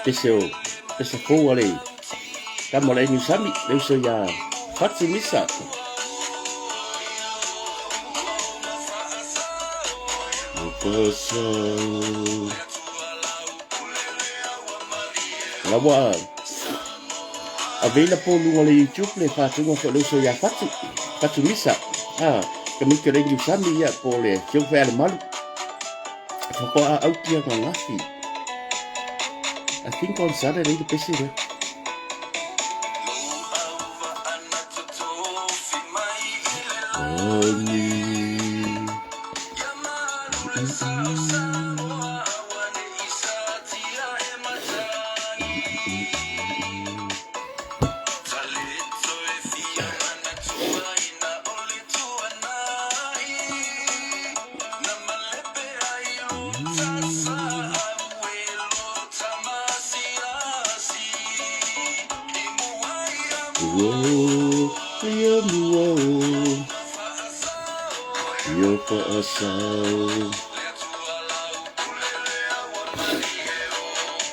Pese o pese fou a le tama o le Niusami, le uso ia Fatu Misa. Lawa available luga o le YouTube le faatuga foi le uso ia Fatu, Fatu Misa. Ah, tamaiti o le Niusami ia po o le Afioga foi ia Lemalu. Faatoa auki ananafi. I think on Saturday le pese lea.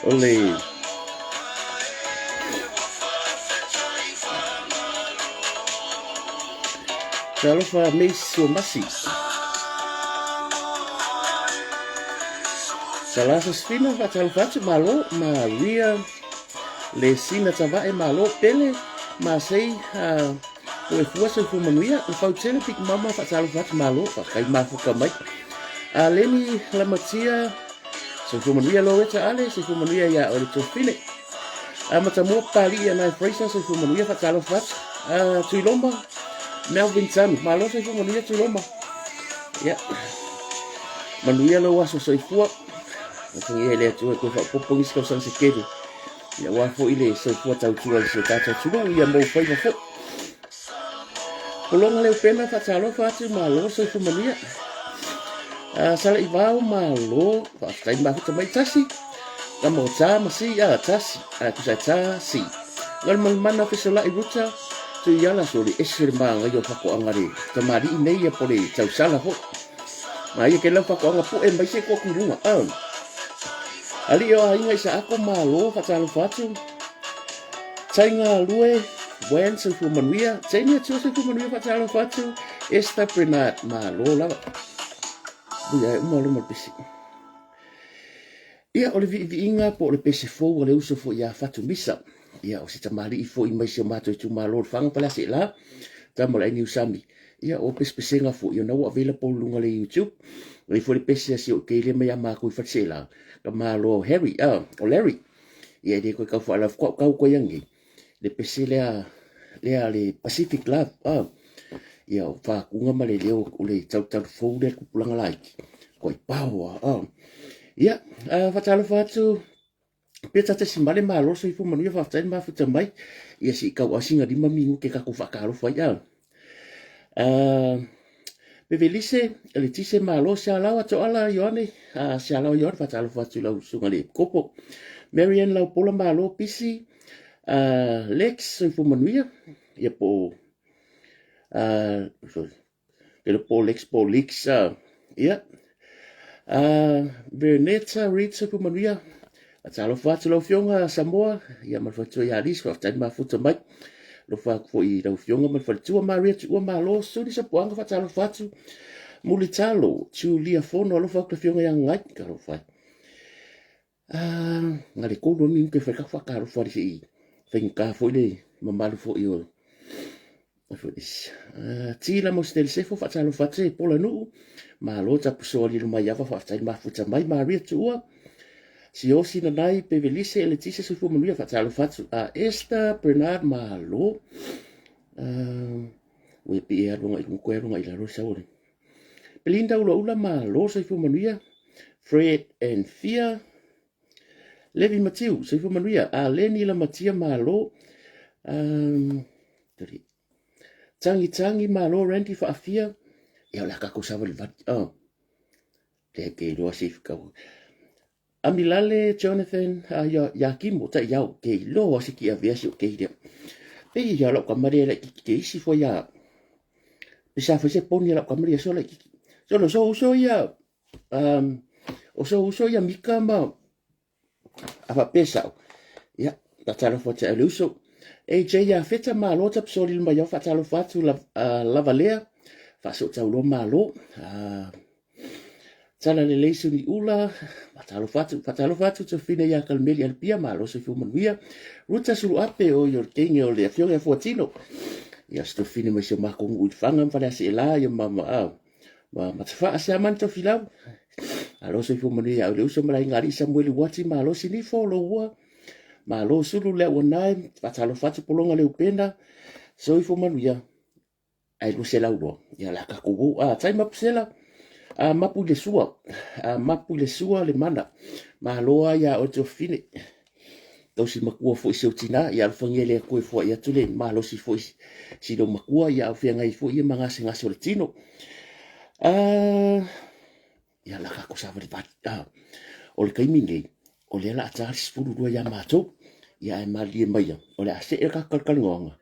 O le Talofa mei Suamasi. Sala Sosefina faatalofa atu malo Maria le sina tavae malo Pele Masei uh, o e fua soifua manuia le fautele Big Mama faatalofa atu malo faafetai mafuka mai a Leni Lamatia soifua manuia Loretta Ale soifua manuia ia ole Tofine a Matamua Papali'i ia Nai Fraser soifua manuia faatalofa atu a Tuiloma Melvin Tanu malo soifua manuia Tuiloma ia Manuia lou aso soifua. Atagia e le Atua e toe faaopoopo nisi tausaga se tele. Ia aua foi le soifua tautua i si o tatou atunuu ia mou faiva foi. Pologa le upena faatalofa atu malo soifua manuia. Uh, sala i vao malo faafetai mafuta mai tasi. Ka mo tā ma si a tasi a kusa tā si. Galumalemana fesolai ruta tu iala so le ese le maangai o fakoaga le tamalii nei ia po le tausala foi. Ma ia ke lau fakoaga poe mai se koku i luga. Oh. Alii o aiga i sa ako malo whatalofa atu. Tainga lue, Wen soifua manuia. Jamie Atua soifua manuia whatalofa atu. Esther Bernard malo lava. Ui ai uma loma le pesi. Ia o le viiviiga po o le pese fou a le uso foi ia Fatu Misa. Ia o se tamalii foi mai si o matou itumalo o Lefaga Faleaseela, tama o le Ainiusami. Ia o pesepesega foi ona ua available luga le YouTube. Nei foi le pese a si ou teile mai ia matou i Faleaseela, ka malo o Harry, ah, o Larry. Ia e le toe tau faalafua tau koe anei. Le pese lea lea le Pacific Love, ah. Ia o whākunga ma le leo o le tautau fou lea tupulaga laiti. Koe paoa, ah. Ia, uh, whatalofa atu, Peta te simale malo soifua manuia faafetai le mafuta mai. Ia si kau asinga lima minute ka ku whakalofa ai au. Uh, Bevelise, Letise malo se alao atu ala Ioane, uh, se alao Ioane whatalofa atu lau sunga le kopo. Marianne lau pola malo pisi, uh, Lex soifua manuia, ia po uh, sorry, Pero po Lex po Lex uh, ia. Uh, Bernetta Reid soifua manuia. Talofa atu lau Afioga Samoa, ia ma le faletua ia Alice, faafetai le mafuta mai. Alofa atu foi i lau Afioga ma le faletua Maria Tuua Malo, Suli Sapuanga, faatalofa atu. Mulitalo, Julia Fono, alofa atu le Afioga ia Ngai, talofa ai. Ah, na le kolu ni ke whai ka whakaaro whare se i whainga foi le mamalu foi o Ah, tila mo se sefo whaatalo whate pola nuu malo tapusoa lilo mai ava whaafetai mafuta mai Maria Tuua Siosi Nanai Pevelise Eletise Soifua Manuia whaatalo whatu a Esther Bernard malo uh, ue pi e alu ngai lunga koe alu ngai lalo sa ole Belinda Ula Ula malo Soifua Manuia Fred and Fia Levi Matiu Soifua Manuia a Leni Lamatia malo um, Tangi Tangi malo Randy Faafia ia o le a kākou savalivali oh. Le ke iloa se kau Amilale Jonathan uh, ia, ia Kimo ta iau ke iloa se ki avea se o ke irea. Pe ia lau kamari e lai ke isi fo ia pe sa fo se poni lau kamari so lai kiki. So lo so uso ia um o so uso ia Mika ma A faapea sao, ia, faatalofa atu ai le uso. AJ Iafeta, malo tapisoli mai au, faatalofa atu lava lea, faasootauloa malo. Tala lelei Suni Ula, faatalofa atu, faatalofa atu Tofina ia Kalimeli Alipia, malo soifua manuia. Ruta Suluape, o i o le teine o le afioga ia Fuatino. Ia se Tofina mai si o makou nuu i Lefaga ma Faleaseela, ia ma, ma, ma Matafaa, Siamani Tofilau. Malo soifua manuia ia au le uso ma le aiga alii Samueli Uati, malo Sinifo, Loua, malo Sulu le Auanae, faatalofa atu Pologa Leupena, soifua manuia. Ae 200 loa, ia la tatou ou. A, tai mapusela, a mapu i le sua, a mapu i le sua le mana. Malo a ia oe Tuafafine. Tausi matua foi si ou tina, ia alofagia e le Atua e fuai atu le malosi foi si lou matua, ia au feagai foi ia ma gasegase o le tino. A, ia la tatou savalivali. A, o le taimi nei, o lea la a ta le 12 ia matou. Ia ae malilie maia, o le a see le tatou talatalanoaga.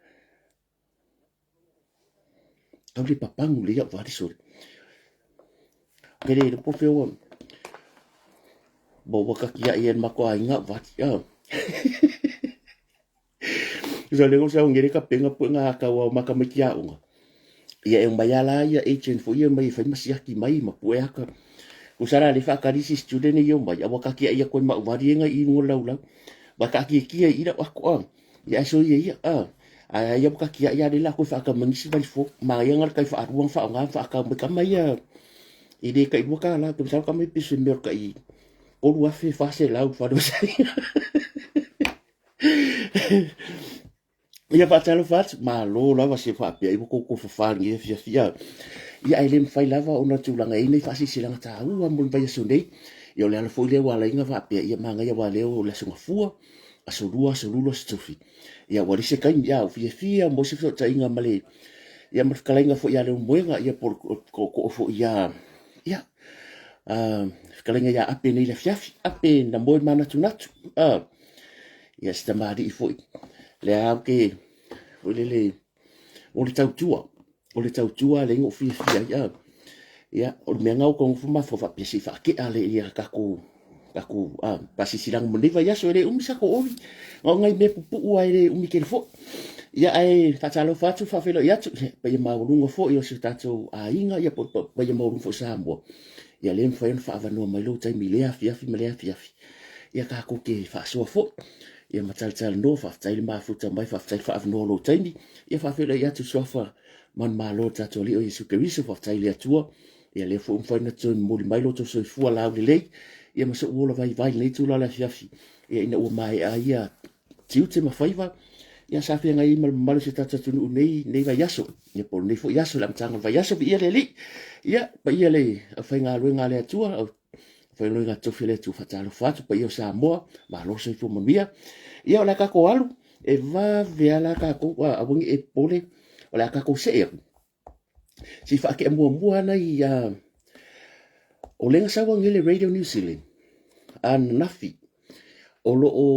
Tau le papagu le iau vali sole. Ke le po fe ua bo waka ki ai en mako ai nga vali. Ah. Sa le sa ngere ka penga pu nga ka wa maka mai kia unga. Ia e mai ala ia agent fo ia mai fai masiaki mai ma pu e aka. Ko sara le fa kalisi student ia mai awa ka kia ia ko ma vali nga i ngo lau lau. Ba ka ki kia i la ako ah. Ia ae soia ia, a. Ae aia ka kia ia le la koe whaakamangisi vai fo. Ma ia ngal kai whaaruang whaonga whaakau mai kama ia. I le kai lua ka la, ke masalo kama i piso mea o kai 3,000 400 whare o Ia faatalofa atu, malo lava se faapea i ua koukou fafā lenei afiafi. Ia ae le mafai lava ona tulaga e i ai nei faasilasilaga taua mo le vaiaso nei. Ia o le ala foi lea ua ala ai ona faapea, ia manaia aua lea o le Aso Gafua, Aso Lua, Aso Lulu, Aso Tofi. Ia ua leai se taimi, a ua fiafia mo se fesootaiga ma le ia ma le fetalaiga foi ia Leulumoega, ia po o le tootoo foi ia ia fetalaiga ia Ape nei i le afiafi. Ape na moe manatunatu. Ia si tamalii foi lea ou te foi lele o le tautua o le tautua lea na ou fiafia ai a ia o le mea na ou nofo mafaufau faapea se i faakea le ia tatou tatou a faasilasilaga mo lenei vaiaso e le umi sa tou oli na o nai mea pupuu a e le umi tele foi ia ae faatalofa atu faafeiloai atu paia maualuga foi o si o tatou aiga ia paia maualuga foi Samoa ia lea e mafai ona faaavanoa mai lou taimi i lea afiafi ma lea afiafi ia tatou te faasoa foi ia ma talatalanoa faafetai le mafuta mai faafetai le faaavanoa o lou taimi ia faafeiloai atu suafa manumalo o le tatou Alii o Iesu Keriso faafetai i le Atua ia lea foi ua mafai ona toe momoli mai lo outou soifua laulelei ia ma so'u ola vaivai i lenei itula o le afiafi ia ina ua maea ia tiute ma faiva ia sa feagai ai ma le mamalu o si o tatou atunuu nei nei vaiaso ia po o lenei foi aso i le amataga o le vaiaso viia le Alii ia paia le aufaigaluega a le Atua aufaigaluega tofi a le Atua faatalofa atu paia o Samoa malo le soifua manuia ia o le a tatou alu e vave a la tatou aua ne i e popole o le a tatou see atu se i faatea muamua nai o lea na sau ai le Radio New Zealand ananafi o lo o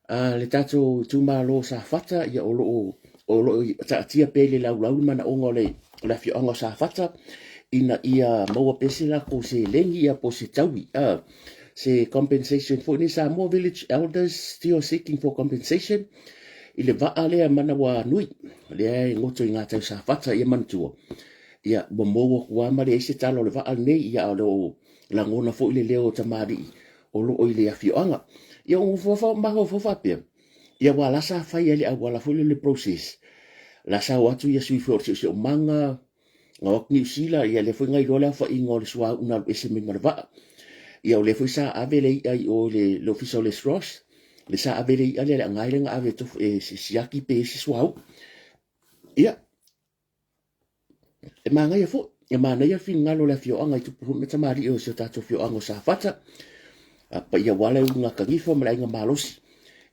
le tatou itumalo o Safata ia o lo o o lo o taatia pea i le laulau le manaoga o le o le afioaga o Safata ina ia maua pea se latou seleni ia po o se taui se compensation foi nei Samoa Village Elders still seeking for compensation i le vaa lea Manawanui lea e goto i gatai o Safata ia manatua ia ua mou atu lava ma leai se tala o le vaa lenei ia a o lo o lagona foi le leo o tamalii o lo o i le afioaga. Ia ua mafaufau faapea, ia aua la sa fai ai le auala foi lea le process, la sa o atu ia sui foi o le siosiomaga, na o atu Niu Sila, ia lea foi na iloa le aofaiga o le suauu na alu ese mai ma le vaa. Ia o lea foi sa ave le i'a i o i le ofisa o Les Ross, le sa ave le i'a lea le agai lea na ave e siaki pe i ai se suauu. Ia, E manaia foi, e manaia le finagalo o le afioaga i tupu foi ma tamalii o si o tatou afioaga o Safata, a paia aua le uluga kanifa ma le aiga malosi.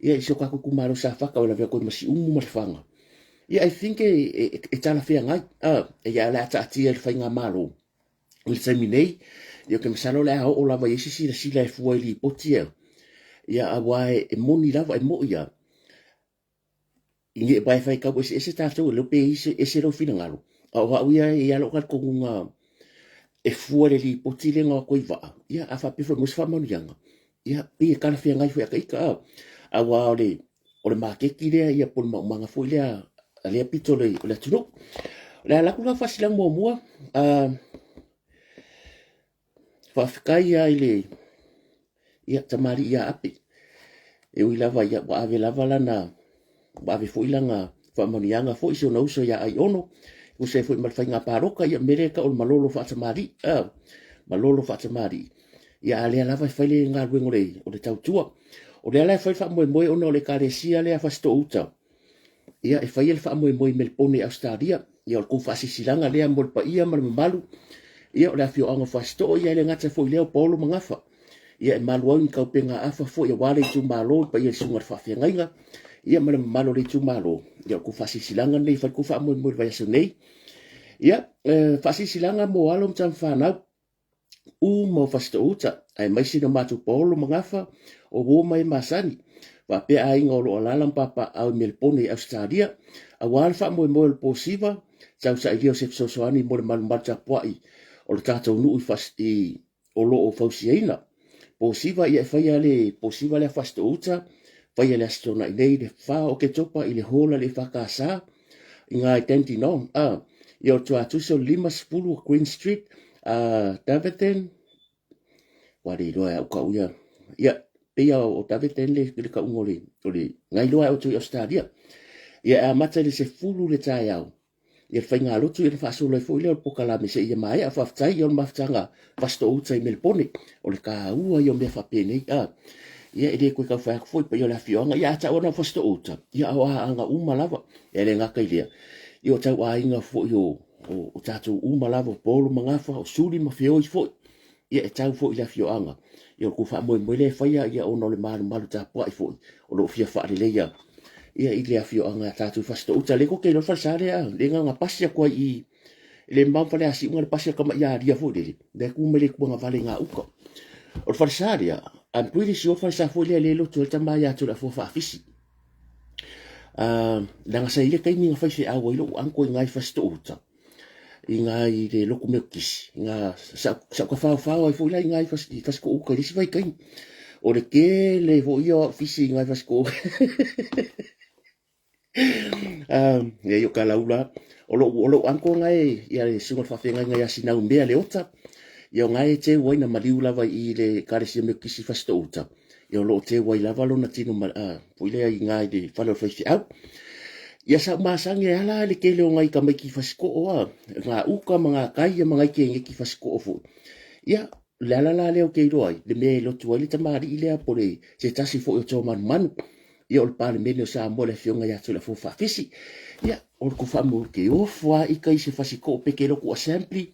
Ia i si o tatou itumalo o Safata o lavea koe ma Siumu ma Lefaga. Ia I think e, e, e talafeagai, a, ia o le a taatia i le faigamalo i le taimi nei, ia ou te masalo o le a oo lava i ai se silasila e fua i lipoti ia, ia aua e, e moni lava, e moi lava, I aua e faitau eseese tatou e le iloa pe ese lou finagalo, a o au ia e i ai lava lou talitonuga e fua i le lipoti lea na o atu ai vaa, ia a faapea foi e maua se faamanuiaga, Ia, pei e talafeagai foi a ita, a, aua o le maketi lea, ia, po o le maumaga foi lea a lea pito o le atunuu. O le a alu atu la faasilaga muamua, faafetai lava i le ia, tamalii ia Ape, e ui lava ia, ua ave lava lana, ua ave foi lana faamanuiaga foi i si ona uso ia Aiono, e tusa ai foi ma le faiga palota, ia o le mea lea e tau o le malolo faatamalii, a, malolo faatamalii. Ia a o lea lava e fai le galuega o le tautua. O lea la e fai le faamoemoe ona o le ekalesia lea a Fasitoo Uta, ia e faia le faamoemoe i Melepone i Ausetalia. Ia o le tou faasilasilaga lea mo le paia ma le mamalu, ia o le afioaga o Fasitoo, ia e le gata foi i lea o Paolo ma Gafa. Ia e malu au i ni taupegaafa foi aua le itumalo i paia i le susuga i le faafeagaiga, ia ma le mamalu o le itumalo. Ia o le tou faasilasilaga lenei e fai le tou faamoemoe i le vaiaso nei. Ia, e faasilasilaga mo alo ma tamafanau uma o Fasitoouta, aemaise no matou paolo ma gafa o uo ma e masani, faapea aiga o lo o alaala ma papaaao i Melepone i Ausetalia, aua le faamoemoe o le po siva, tausailia o se fesoasoani mo le malumalu tapuai o le tatou nuu i, o lo o fausiaina. Po siva ia e faia le po siva lea Fasitoouta, faia le Aso Toonai nei le 4 o Oketopa i le hall a le EFKS, i ngā i Dandenong, a, ia o tuatusa o le 50 o Queen Street, a, Davidton, ua le iloa e au kau ia, ia, pei o Davidton le, le kauga o le, o le, ngai iloa e au i Australia. Ia e amata i le 10 le taeao, ia le faigalotu ia ona faasolo ai foi lea o le polokalame seia maea. Faafetai ia o le mafutaga Fasitoo-uta i Melepone, o le taua ia o mea faapenei. A, ia e le toe tau fai atu foi paia o le afioaga, ia a tau ana o Fasitoo-uta, ia o aiga uma lava. E le gata i lea, ia o tau aiga foi o, o, o tatou uma lava, o Polo ma Gafa, o Suli ma Feoi foi, ia e tau foi i le afioaga. Ia o le tou faamoemoe lea e faia, ia ona o le malumalu tapuai foi, o lo o fia faaleleia ia i le afioaga a tatou i Fasitoo-uta. Lea tou te iloa le falesa lea, lea na ona pasi atu ai i, e le mamao ma Faleasiuga le pasi a le tama ia foi lele, lea e tu mai le tuagavale i gauta. O le falesa lea, I'm pretty sure o le falesa foi lea lea e lotu ai le tama ia Toleafoa Faafisi. Leaga sa i ai le taimi na faifeau ai lou uncle i ina i Fasitoo-uta, i ina i le lotu Metotisi, i ina sa ou tafaofao ai foi la i ina i Fasitoo-uta i le isi vaitaimi. O le tele foi ia o au fisi i ina i Fasitoo-uta. Leai o Kalaula, o lou uncle na e, ia le susuga i le faafeagaiga ia Sinaumea Leota, ia o na e teu ai na maliu lava i le Ekalesia Metotisi i Fasitoo-uta, ia o lo o teu ai lava lona tino ma, foi lea i ina i le fale o le faifeau. Ia sa ou masani ai lava la le tele o nai tamaiti fasitoo a, gauta ma gatai ia ma nai tegeneti fasitoo foi. Ia, o le ala la lea ou te iloa ai, le mea e lotu ai le tamalii lea po o le se tasi foi o Toamanumanu, ia o le Palemene o Samoa le Afioga ia Toleafoa Faafisi. Ia, o le faamoemoe ke ofo lava ita i se fasitoo pe te lotu assembly,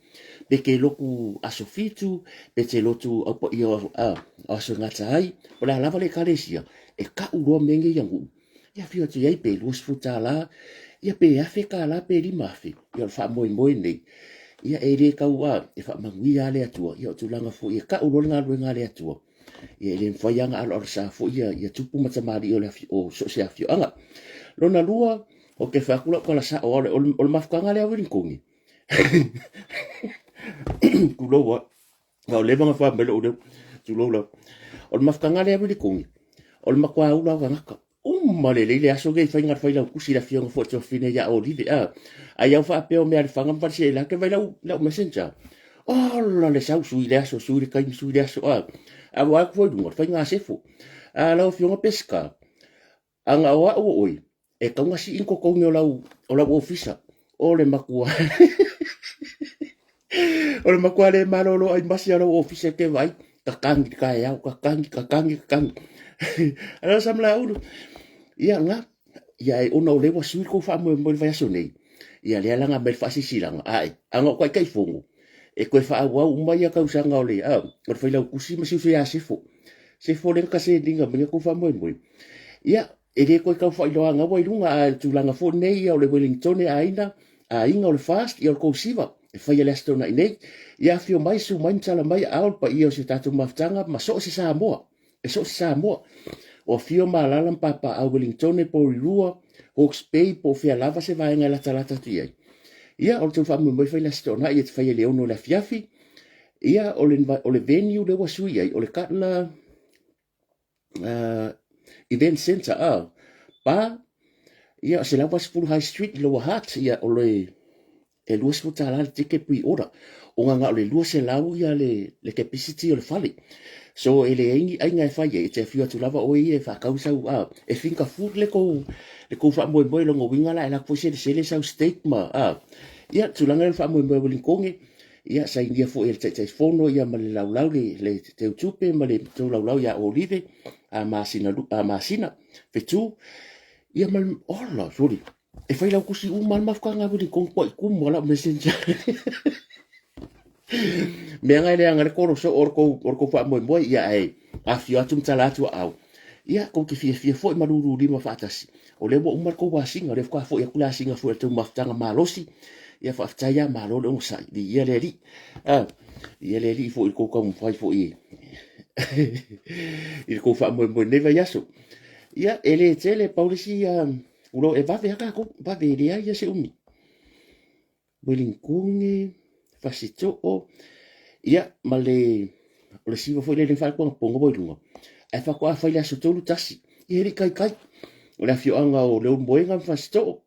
pe te lotu aso fitu, pe te lotu au paia o, a, o aso e gata ai, o le a lava le ekalesia, e ka'u loa mea nei ia nuu. Ia afio atu i ai pe $20, ia pe $1,000 pe $5,000. Ia o le faamoemoe nei, ia e le tau a, e faamanuia lava le Atua. Ia o tulaga foi e ka'u loa le galuega a le Atua, ia e le mafai lava ona aloalosa foi ia, ia tupu ma tamalii o, le afi, o so o se afioaga. Lona lua, ou te fai atu lau tala sa'o, o le, o le mafutaga lea a Ueligitone, tulou a, a o leva ona fai mai lou leo, tulou lava. O le mafutaga lea a Ueligitone, o le matua ula o tagata, uma lelei le aso lenei i faiga failautusi i le afioga foi tuafafine ia Olive a ai au faapea o mea a le Lefaga ma Faleaseela ke vai lau lau messenger ola le sau sui le aso sui le taimi sui le aso a a ua atu foi i luga le faiga sefo a lau afioga Pesika ana o au o oe e tatau ona sii ni totogi o lau o lau ofisa o le matua o le matua le malolo ai masi a lou ofisa e te vaai kakagi taeao kakagi kakagi kakagi ala sa malaulu ia nga ia e ona o lea ua sui kou faamoemoe i le vaiaso nei ia lea la na aumai le faasilasilaga ae ana o taitaifono e toe faaauau uma ia tausaga o le a o le failautusi ma si uso ia Sefo Sefo lea na kaseniga mai kou faamoemoe ia E le toe tau faailoaga ua i luga, a o le tulaga foi lenei ia o le Wellingtone aiga, aiga o le FAST, ia o le tou siva e faia le Aso Toonai nei. Ia afio mai, susu mai ma tala mai aao le paia o si o tatou mafutaga ma so o se Samoa, e so o se Samoa. O afio ma alaala ma papaaao Wellingtone, Porirua, Hawke's Bay po o fea lava se vaega e latalata atu i ai. Ia, o le tou faamoemoe fai le Aso Toonai e te faia i le 6 o le afiafi. Ia, o le, o le venue lea ua sui ai, o le Cutler. Event Centre, pa, ia, 180 High Street i Lower Hutt, ia, o le e $20 le ticket pre-order. O ngā o le 200 ia le capacity o le fale. So e leai ni aiga e fai ai, e te afio atu lava oe ia e whakau sau, e finger food le kou, le kou faamoemoe longa uiga la e lako foi selesele sau steak ma, ia, tulaga le faamoemoe Wellingtonge, ia, sainia foi e le Taitaifono ia ma le laulau le teutupe ma le toulaulau ia Olive, a masina, a masina, fetu, ia ma le, ola, sorry, e fai lau tusi uma le mafukaga a Wellington kua i kumu a lau messenger. Mea nga e leaga le kolo soo o le kou, o le kou faamoemoe, ia ae afifio atu ma tala atu a au. Ia, kou te fiafia foi ma lulu lima faatasi. O lea ua uma le kou asiga, o lea faatoa foi atu le asiga foi a le tou mafutaga malosi. Ia, faafetai lava, malo le onosai. Viia le Alii. Ah, viia le Alii foi i le kou taumafai foi i i le kou faamoemoe i lenei vaiaso. Ia, e le tele, pau le isi, ulo e vave lava tatou, vave e leai lava se umi. Ueligitone, Fasitoo, ia ma le o le siva foi lea le faatuaga ua i luga, ae faatoa fai le aso 31, ia e le i taitai. O le afioaga o Leulumoega ma Fasitoo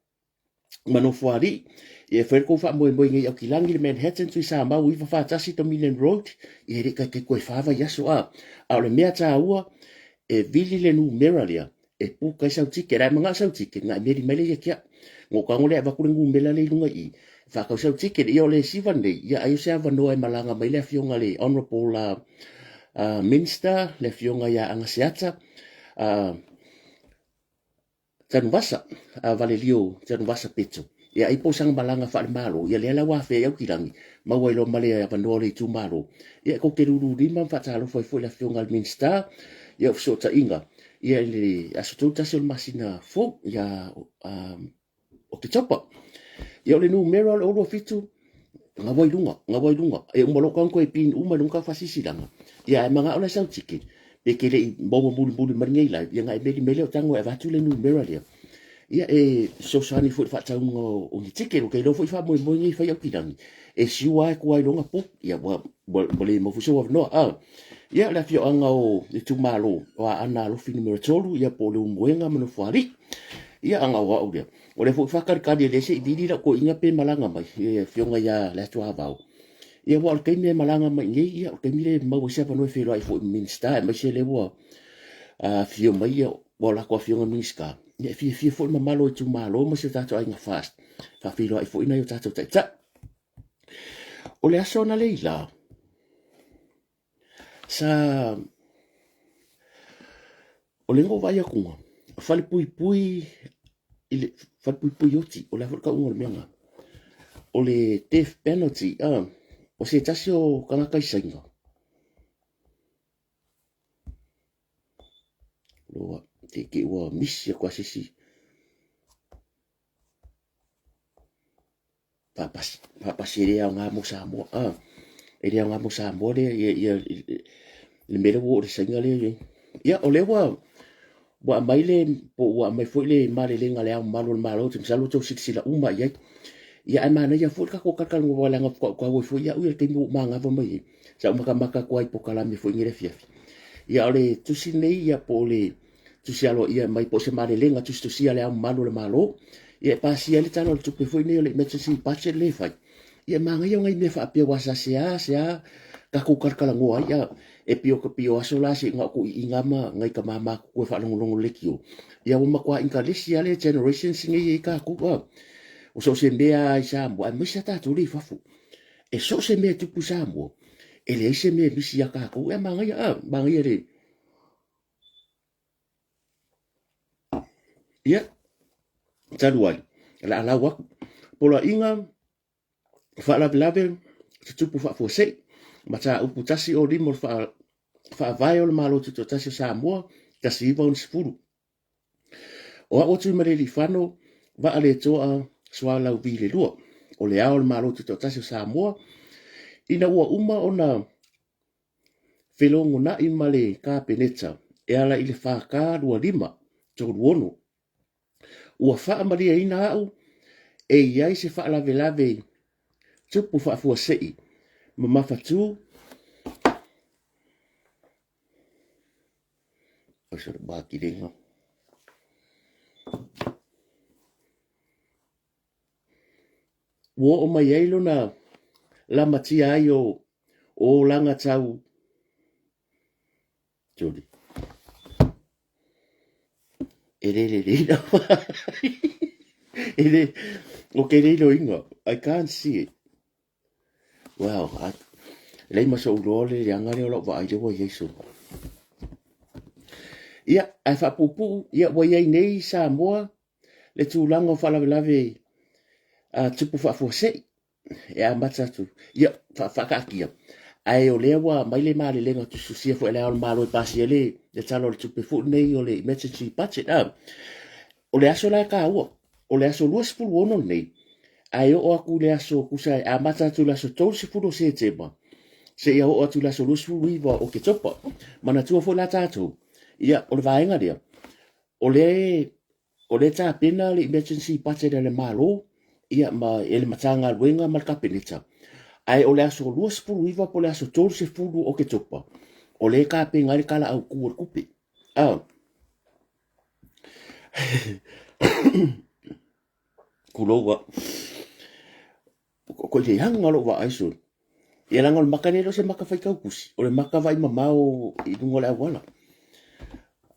ma Nofoalii, ia e fai le tou faamoemoe nei i Aukilagi, le Manhattan, Tuisamau, 941 Dominion Road, ia e le i taitai toe fa vaiaso a. A o le mea taua, e vili le numera lea, e puka ai sau ticket. A e manao sau ticket, na e meli mai lea ia te au. Na ou tago lea e avatu le numera lea i luga i i, e faatau sau ticket. Ia o le siva lenei, ia ai o se avanoa e malaga mai le afioga i le Honourable Minister, le afioga ia Agaseata Tanuvasa, Valelio Tanuvasa Petso. Ia ai po o sana malaga faale-Malo, ia lea la ua afea ai Aukilagi, maua ai loa ma le avanoa o le itumalo. Ia e tou te lululima ma faatalofa ai foi i le afioga i le Minisita, ia o fesootaiga, ia i le aso 31 o le masina fou, ia Oketopa. Ia o le numera o le 27, gaua i luga, gaua i luga. E uma loa toe pin uma i luga tau faasilasilaga. Ia ae manao la sau ticket, pe te le i maua mulimuli mai lenei live, ia na e meli mai lea o tago e avatu le numera lea. Ia e fesoasoani foi i le faatauga o ni ticket, ou te iloa foi faamoemoe nei fai Aukilagi, e sure lava e tua i luga book, ia ua, ua le maua foi sou avanoa. Ia le afioaga o itumalo o Aana Alofi numera 3, ia po o Leulumoega ma Nofoalii. Ia ana o au lea. O lea foi faatalitali e le se i vili lau toeaina pe malaga mai, le afioga ia Leatuavao. Ia aua o le taimi e malaga mai nei, ia o le taimi lea e maua ai se avanoa e feiloai foi i Minisita, aemaise lea ua afifio mai ia ua latou afioga Minisita. Ia e fiafia foi le mamalu o itumalo ma si o tatou aiga FAST, faafeiloai foi nai o tatou taitai. O le aso analeila, sa o le na ou vaai atuga, falepuipui i le falepuipui oti, o le a foi le tauga o le mea lena. O le death penalty, o se tasi o tagata i Saina, ua te i te i ua misi atu lava se isi faapasi, faapasi e le aoga mo Samoa. E le aoga mo Samoa lea, ia, ia, le mea lea ua oo i le Saina lea e i ai. Ia, o lea ua, ua aumai le, po ua aumai foi le malelega a le Ao Mamalu o le Malo, ou te masalo ua outou silasila uma i ai. Ia, ae manaia foi le tatou talatalanoa leaga faatoa ou tau ai foi au ia i le taimi ua ou manava mai ai. Sa ou matamata atu lava i polokalame foi nei i le afiafi. Ia, o le tusi lenei, ia, po o le tusi aloaia mai po o se malelega tusitusia a le Ao Mamalu o le Malo, ia e pasia ai le Tala o le Tupe foi nei o le Emergency Budget lea e fai. Ia e manaia o nai mea faapea aua sa sea sea tatou talatalanoa ai, a e pei o pei o aso la se na o tuuiiga ma nai tama matutua e faalogologo i le leitio. Ia ua matua intalesi lava le generations nei e i ai tatou, a o so o se mea lava i Samoa, aemaise lava tatou lea i fafo. E so o se mea e tupu i Samoa, e leai se mea e misi ia tatou. Ia manaia, a manaia le Ia, talu ai, o le a lau atu. Poloaiga, faalavelave, tutupu faafuasei, mataupu 105 o le Faavae o le Malo Tutoatasi o Samoa, 1960. O au o Tuimalealiifano, Vaaletoa Sualauvi le lua, o le Ao o le Malo Tutoatasi o Samoa, ina ua uma ona felogonai ma le Kapeneta e ala i le FK 2536. Ua faamalieina au e i ai se faalavelave tupu faafuasei ma mafatū. O se makilenga. Ua oo mai ai lona lamatia ai o olaga tau Sorry. E le lelei lava. E le, o ke le iloiga. I can't see it. Well, I, lei ma so'u loa le leaga lea o lau vaai lea ua i ai so. Ia, ae faapuupuu, ia ua i ai nei Samoa le tulaga o faalavelave tupu faafuasei e amata atu, ia, faakaatia. Ae o lea ua aumai le malelega tusitusia foi a le Ao o le Malo e pasia le Tala o le Tupe foi lenei o le Emergency Budget. O le aso la e taua, o le aso 26 lenei, ae oo atu i le aso tusa e amata atu i le aso 30 o Setema seia oo atu i le aso 29 o Oketopa. Manatua foi la tatou, ia o le vaega lea, o lea o lea e tapena le emergency budget a le Malo ia ma e le Matagaluega ma le Kapeneta. Ae o le aso 29 po o le aso 30 o Oketopa, o lea e tapena ai le Tala Autu o le Tupe. Ah. Tulou a. Ko i leaga lou vaai sole. Ia leaga o le maka lea e le o se maka faitau tusi, o le maka vaai mamao i luga o le auala.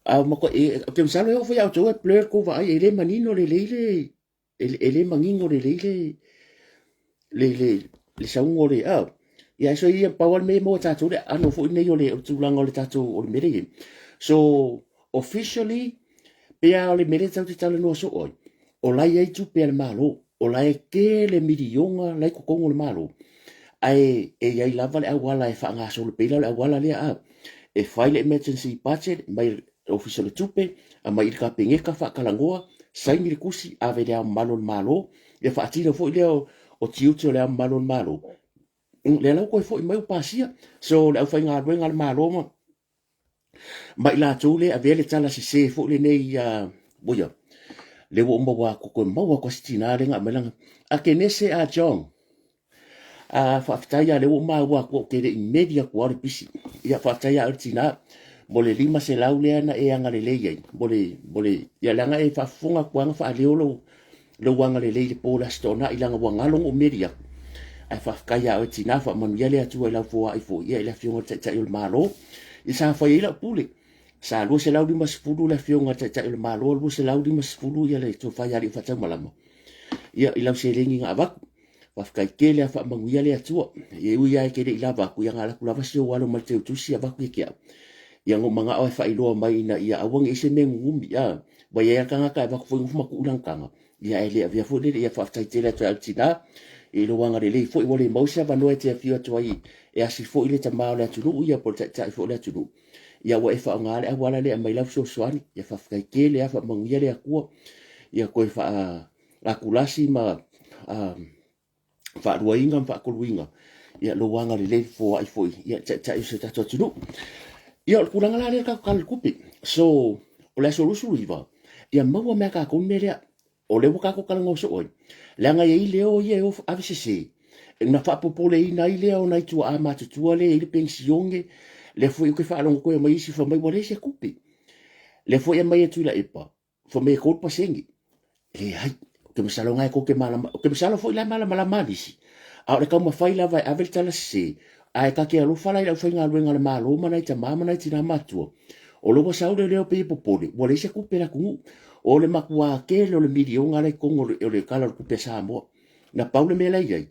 A o maka, e, ou te masalo e oo foi ia outou e blur kou vaai, e le manino lelei le, e le manino lelei le, le, le, le sauga o le, ah, ia so ia pau lava le mea e maua e tatou le aano foi lenei o le tulaga o le tatou, o le mea lea e i ai. So, officially, pei lava o le mea lea tatou te talanoa soo ai, o la e i ai tupe a le Malo, o la e tele miliona la e i totonu o le Malo, ae e i ai lava le auala e faagasolo pei la o le auala lea a, e fai le emergency budget mai le Ofisa o le Tupe, aumai i le Kapeneta faatalanoa, saini le tusi, ave i le Ao Mamalu o le Malo, ia faatino foi lea o tiute o le Ao Mamalu o le Malo, lea la ua toe foi mai ua pasia. So le aufaigaluega a le Malo ma ma i latou lea e avea le tala sese foi lenei ia ia lea ua ou maua atu toe maua atu lava si tina lea na aumai lana Akenese a John a faafetai lava lea ua ou maua atu ou te le i meli atu lava o le pisi ia faafetai lava le tina mo le 500 lea na e agalelei ai mo le mo le ia leaga e faafofoga atu lava na faaleo lou lou agalelei i le po o le Aso Toonai leaga ua galo ona ou meli atu. Ae faafetai ia oe tina, faamanuia le Atua i lau foai foi, ia i le Afioga i le Taitai o le Malo. Ia sa fai ai lau pule. Sa 250 le Afioga i le Taitai o le Malo, 250 ia le Tofa ia Alii Faataumalama. Ia i lau seleni na avatu. Faafetai tele a faamanuia le Atua. Ia e ui lava e te le i lava atu, ia na alu atu lava si ou alo mai le teutusi avatu ia te au. Ia na ou manao e faailoa mai ina ia aua ne i se mea nunumi, a. Ua i ai lava le tagata e avatu foi nofo ma tuu lana taga, ia ae le avea foi lele, ia faafetai tele atu ai le tina i lou agalelei foi ua le maua se avanoa e te afio atu ai e asi foi le tama o le atunuu ia po o le taitai foi o le atunuu. Ia ua e faaaoga le auala lea e aumai lau fesoasoani, ia faafetai tele lava, faamanuia le Atua ia toe faalatulasi ma faaluaina ma faatoluina ia lou agalelei foai foi ia taitai o si o tatou atunuu. Ia o le tulaga la lea tatou Tala i le Tupe. So, o le aso 29, ia maua mai a tatou le mea lea. O lea ua tatou talanoa soo ai. Leaga e i ai leo ia e o ave sese. Na faapopoleina ai lea o nai tuaa matutua lea e i ai le penisione. Lea foi ou te faalogo toe aumai isi fai mai ua leai se tupe. Lea foi e aumai e Tuilaepa, fai mai e 3%. Leai, ou te masalo na e tou te malama, ou te masalo foi la e malamalama lava nisi, a o le taumafai lava e ave le tala sese, ae ta te alofa la i le aufaigaluega a le Malo ma nai tama ma nai tina matutua, o lea ua sau le leo pei e popole, ua leai se tupe a le atunuu. O le matua tele o le miliona la e i totonu o le Tala o le Tupe a Samoa. Na pau le mea la e i ai,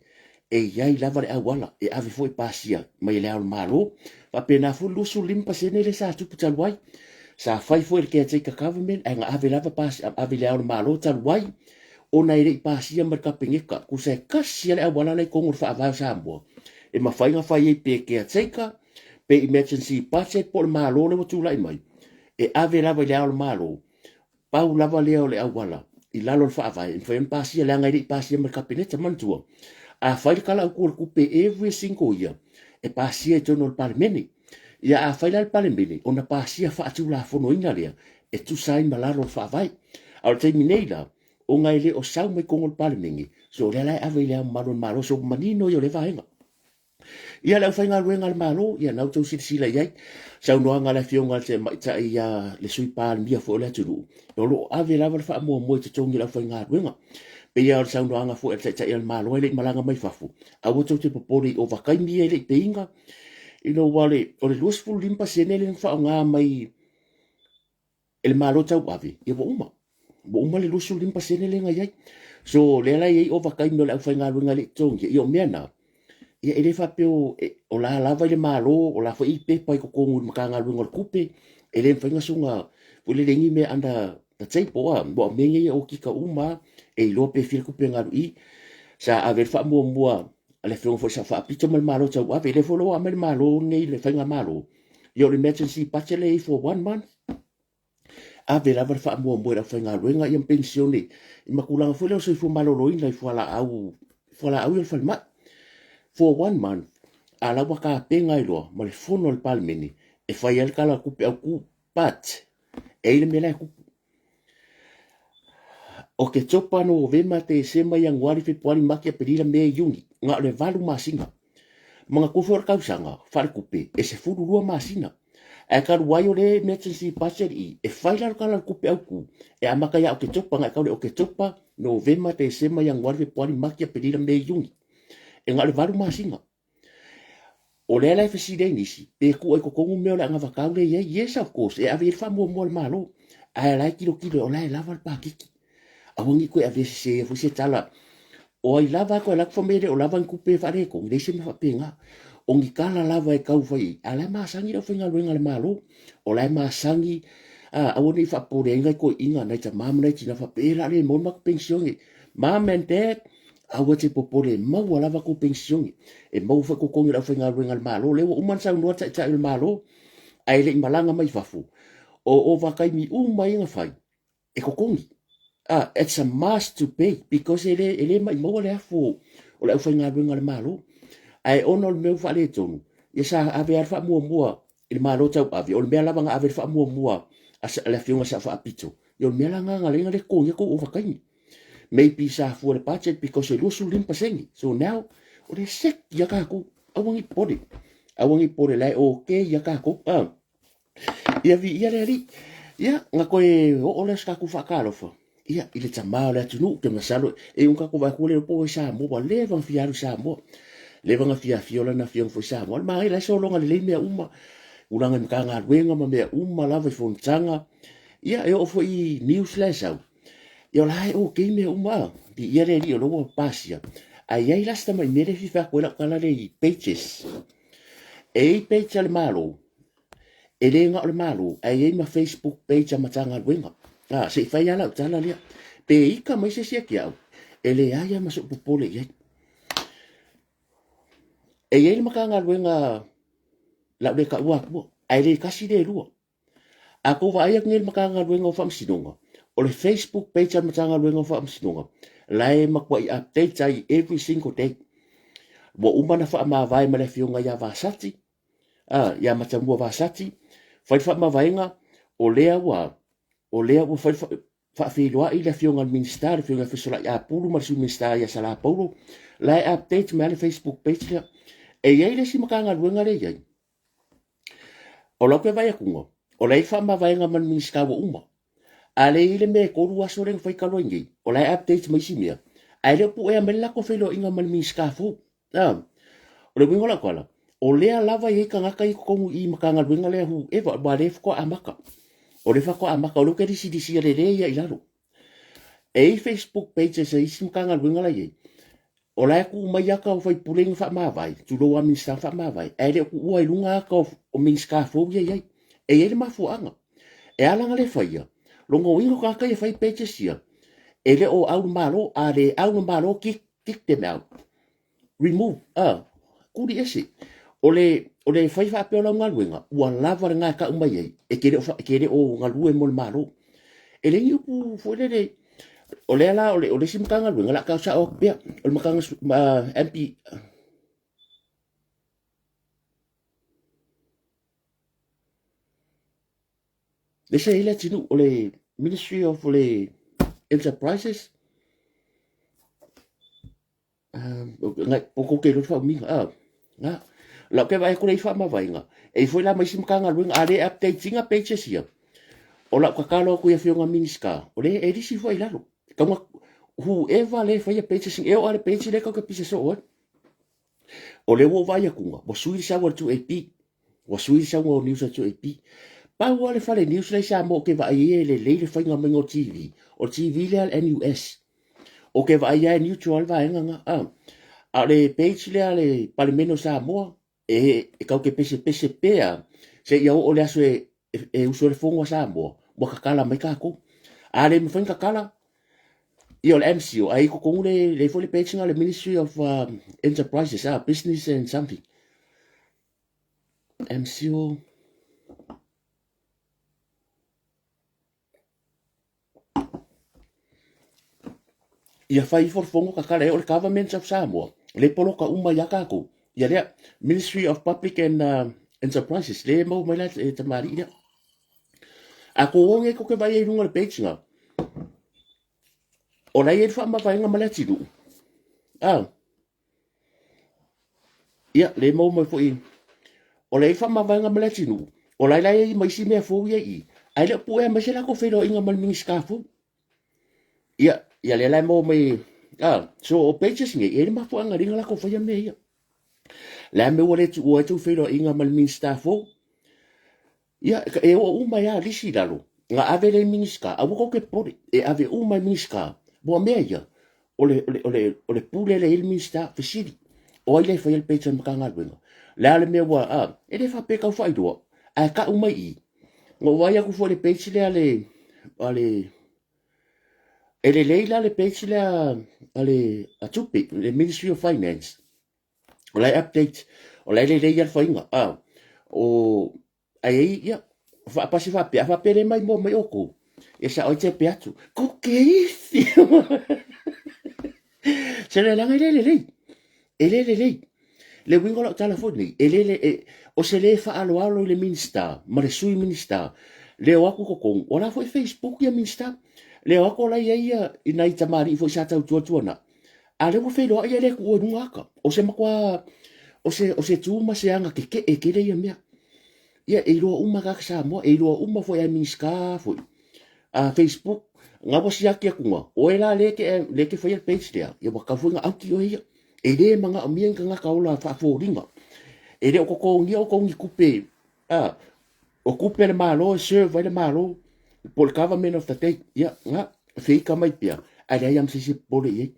e i ai lava le auala e ave foi pasia mai e le Ao o le Malo. Faapena foi le 25% lea sa tupu talu ai. Sa fai foi e le caretaker government ae na ave lava pasia, ave i le Ao o le Malo talu ai ona e le i pasia mai le Kapeneta. Tusa e tasi lava le auala la e i totonu o le Faavae o Samoa e mafai ona fai ai pe caretaker, pe emergency budget po o le Malo lea ua tulai mai, e ave lava i le Ao o le Malo. Pau lava lea o le auala i lalo o le Faavae e mafai ona pasia leaga e le i pasia mai le Kapeneta. Manatua, a fai le Tala Autu o le Tupe every single year, e pasia i totonu o le Palemene. Ia a fai la le Palemene, ona pasia faatulafonoina lea e tusa ai ma lalo o le Faavae. A o le taimi nei la, ona e le o sau mai totonu o le Palemene, so o lea la e ave i le Ao Mamalu o le Malo, so ua manino ia o lea vaega. Ia le aufaigaluega a le Malo, ia na outou silasila i ai. Saunoaga a le Afioga i le Tamaitai ia le Sui Palemia foi o le atunuu, o lo o ave lava le faamuamua i totogi o le aufaigaluega. Pei lava o le saunoaga foi a le Taitai o le Malo e le i malaga mai fafo, aua tou te popole i ovataimi ia e le i pay ina, ina ua o le 25% lea na faaaoga mai e le Malo tauave, ia ua uma. Ua uma le 25% lea na i ai. So, o lea la e i ai ovataimi o le aufaigaluega e le i totogia, ia o mea na, ia e le faapea o la lava i le Malo, o la foi e i ai pepa i totonu i le Matagaluega o le Tupe, e le mafai ona soona foi lele i ai ni mea under the table a, aua o mea nei e okika uma lava, e iloa pe fia le tupe na alu i i. Sa ave ai le faamuamua a le Afioga foi i le Sao Faapito ma le Malo tauave, lea foi la ua aumai le Malo lenei, le Faigamalo, ia o le emergency budget lea e i ai for one month, ave lava le faamuamua i le aufaigaluega ia ma penisione ma tulaga foi lea o le soifua maloloina i fualaau, fualaau ia o le falemai. For one month, a la ua tapena ai loa ma le fono a le Palemene e fai ai le Tala o le Tupe Autu, but e i ai le mea la e tupu. Oketopa, Novema, Tesema, Ianuari, Fepuari, Mati, Aperila, Me, Iuni, na o le 8 masina. Manatua foi o le tausaga faaletupe e 12 masina. Ae talu ai o le emergency budget i, e fai la le Tala o le Tupe Autu e amata ia Oketopa, na e tau le Oketopa, Novema, Tesema, Ianuari, Fepuari, Mati, Aperila, Me, Iuni. E na o le 8 masina. O lea la e fesili ai nisi, pe tuu ai i totonu mea o le anavatau lea e i ai. Yes, of course, e ave i ai le faamuamua a le Malo, ae o la e tilotilo o la e lava le paketi. Aua ne i toe avea seseia foi se tala, o ai lava a toe alu atu fai mai e le o lava ni tupe e faaletonu, e leai se mea faapena. O ni tala lava e tau fai ai, a o la e masani le aufaigaluega a le Malo, o la e masani, a, aua ne i faapopoleina nai toeaiina, nai tama ma nai tina faapea, e o le a le maua le matou penisione. Mom and dad, Aua e te popole, e maua lava kou penisione, e maua foi totogi o le aufaigaluega a le Malo. O lea ua uma ona saunoa le Taitai o le Malo, ae le i malaga mai fafo, o ovataimi uma ia na fai, e totogi. Ah, it's a must to pay because e le, e le maumau le afu o le aufaigaluega a le Malo. Ae ona o le mea ua faaletonu, ia sa ave lava le faamuamua i le Malo tauave, o le mea lava na ave le faamuamua a le Afioga i le Sao Faapito, ia o le mea la lena na ala ai ona le totogia tou ovataimi. Maybe sa fua le budget because e 25%. So now, o le sek ia tatou. Aua ne i popole. Aua ne i popole, la e okay ia tatou. Ah. Ia viia le Alii. Ia, na toe oo lea o se tatou faatalofa. Ia, i le tama o le atunuu, ke masalo, e un tatou vaai atu le po i Samoa, ua leva ona fia alu i Samoa. Leva ona fia afio lana afioga foi i Samoa. O le manaia, la e sologa lelei mea uma. Tulaga i Matagaluega ma mea uma lava i fonotaga. Ia, e oo foi i news la e sau. Ia o la e okay mea uma a. Viia le Alii o lea ua pasia. Ae i ai la si tamai mea lea e fia fai atu ai lau tala lea i pages. E i ai page a le Malo, e le na o le Malo, ae i ai ma Facebook page a Matagaluega. A, se i fai lava lau tala lea. Pe ika mai se isi ia te au, e leai lava ma sou popole i ai. E i ai le Matagaluega lau le taua atua, ae le tasi le lua. A tou vaai atu nei i le Matagaluega o Faamasinoga, o le Facebook page a le Matagaluega o Faamasinoga, la e matuai update ai every single day. Ua uma ona faamavae ma le afioga ia Vasati, a, ia Matamua Vasati, fai le faamavaega, o lea ua, o lea ua fai le faafeiloai le afioga i le Minisita, le afioga ia Fesolai Apulu ma le Sui Minisita ia Sala Paulo, la e update mai lava le Facebook page lea. E i ai le isi Matagaluega lea e i ai, O lau toe vaai atuga, o la e i ai faamavaega ma le Minisita ua uma. A le i ai le mea e 3 aso lea na fai talu ai nei, o la e update mai isi mea, ae le o puea mai le latou feiloaiga ma le Minisita fou. A, o le uiga o lau tala, o lea lava e i ai tagata ia i totonu i i Matagaluega lea whoever, aua o lea faatoa amata. O lea faatoa amata, o lea ou te lisilisia lelei lava i lalo. E i ai Facebook pages a isi Matagaluega la e i ai, O la e tuu mai ata o faipule na faamavae, tulou a Minisita na faamavae, ae le o tuua i luga ata o Minisita fou ia e i ai. E i ai le mafuaaga. E ala ona le faia, lona uiga o tagata ia e fai pages ia, e le o au le Malo, a le au le Malo, kick, kick them out. Remove, a, tuli ese. O le, o le fai faapea o lau galuega, ua lava lena e tau mai ai, e te le o, e te le o galue mo le Malo. E leai ni upu foi lele, o lea la, o le, o le isi Matagaluega, o le a tau sao atu pea, o le Matagaluega, MP, lea sa i ai le atunuu, o le Ministry of le Enterprises, tou te iloa le faaumiga, Na, lau ke vaai atu lea i faamavaega, e i foi la ma isi Matagaluega, a le update ina pages ia, o lau tatalo atu i afioga Minisita, o lea e lisi foi i lalo. Tau whoever le faia pages, e oo lava le page lea tau te pisa soo ai. O lea ua ou vaai atuga, ua sui le sau a le 2AP. Ua sui le sauga o news a le 2AP. Pau lava le fale news la i Samoa ou te vaai ai e lelei le faiga maiga o TV, o le TV lea a le NUS. Ou te vaai lava e neutral le vaega na. A, a o le page lea a le Palemene o Samoa, e, e tau te pesepese pea seia oo le aso e, e, e usu ai le fono a Samoa, ua tatala mai tatou. A le mafai ona tatala, ia o le MCO, ae i totonu le, le foi le page na le Ministry of Enterprises, Business and something. MCO. Ia fai ifo le fono tatala e o le Government of Samoa, le poloka uma ia tatou. Ia lea, Ministry of Public and Enterprises, le maua mai la e tamalii lea. A ko o nei koke vai ai lunga le page nga. O la i le faamavaega ma le atinuu. Ah. Ia, le maua mai foi, o le faamavaega ma le atinuu, o la e la i ai ma isi mea fou ia i i, ae le o puea mai se latou feiloaiga ma le Minisita fou. Ia, ia lea la e maua mai, ah, so o pages nei, e i ai le mafuaaga lea na latou faia mea ia. Le a mea ua le tuua ai tou feiloaiga ma le Minisita fou? Ia, e oo uma ai lava lisi i lalo, na ave lea i Minisita, aua tou te popole, e ave uma i Minisita. Ua mea ia, o le, o le, o le, o le pule lea i le Minisita, fesili, o ai lea e faia le page a le Matagaluega? Le a le mea ua, a, e le faapea e tau faailoa, ae tau mai i i. Na ou vaai atu foi i le page lea a le, a le, e lelei la le page lea a le, a Tupe, le Ministry of Finance, o la e update, o la e lelei lava le faiga, a, o, ai ai, ia, faapasi faapea, a faapea le maimoa mai outou, ia sao ai tepe atu, ko ke ifi. Se le leaga e le lelei, e le lelei. Le uiga o lau tala foi nei, e le, le, e, o se le faaaloalo i le Minista ma le Sui Minista, le o atu i totonu, o la foi Facebook ia Minista, le o atu o la i ai ia, i nai tamalii foi sa tautua tuanai, A lea ua feiloai e le tuua i luga ata. O se matua, o se, o se tu ma se aga keke'e tele ia mea. Ia, e iloa uma tagata Samoa, e iloa uma foi a Minisita foi. A Facebook, na ua siaki atu na, oe la le ke, le ke faia le page lea, ia ua tatau foi na auki oe ia. E le manaomia ni tagata ola faafoliga. E le o totogia outou ni tupe, a, O kupe a le Malo e serve ai le Malo po o le government of the day. Ia, na, feika mai pea, ae leai lava ma se isi e popole i ai.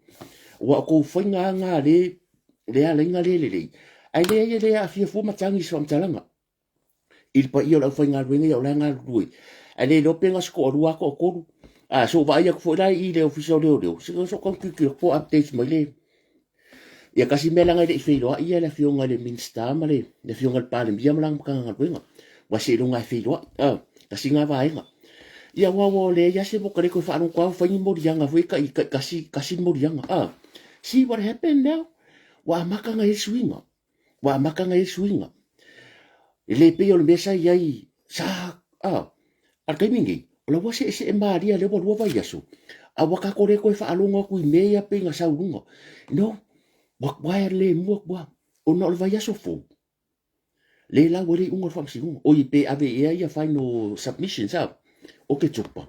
Ua o kou faiga lava na le, le ala ai na le lelei, ae leai e le aafia fua matagi i se faamatalaga i le paia o le aufaigaluega ia o la e galulue. Ae le iloa pe na se toalua a toatolu. A, so vaai atu foi la i le Ofisa o Leoleo, se so tau tilotilo po o updates mai le Ia tasi mea leaga e le i feiloai ia le afioga i le Minisita ma le, le afioga i le Palemia ma lana Matagaluega. Ua seiloga e feiloai. Ah, tasi na vaega. Ia ua ua leai lava se moka le toe faalogo atu fai ni moliaga foi kai kai kasi kasi moliaga. Ah, see what happened now? Ua amata na i ai suiga. Ua amata ona i ai suiga. E le pei o le mea sa i ai, sa, a, a le taimi nei, o la ua seesee malie lea ua lua vaiaso, a ua tatou le toe faalogo atu i mea ia pei ona sau i luga. No, ua tua e le mua atu lava, ona o le vaiaso fou, le lau ai le iuga o le faamasinoga. Oi, pe ave ea ia final submissions, a, Oketopa.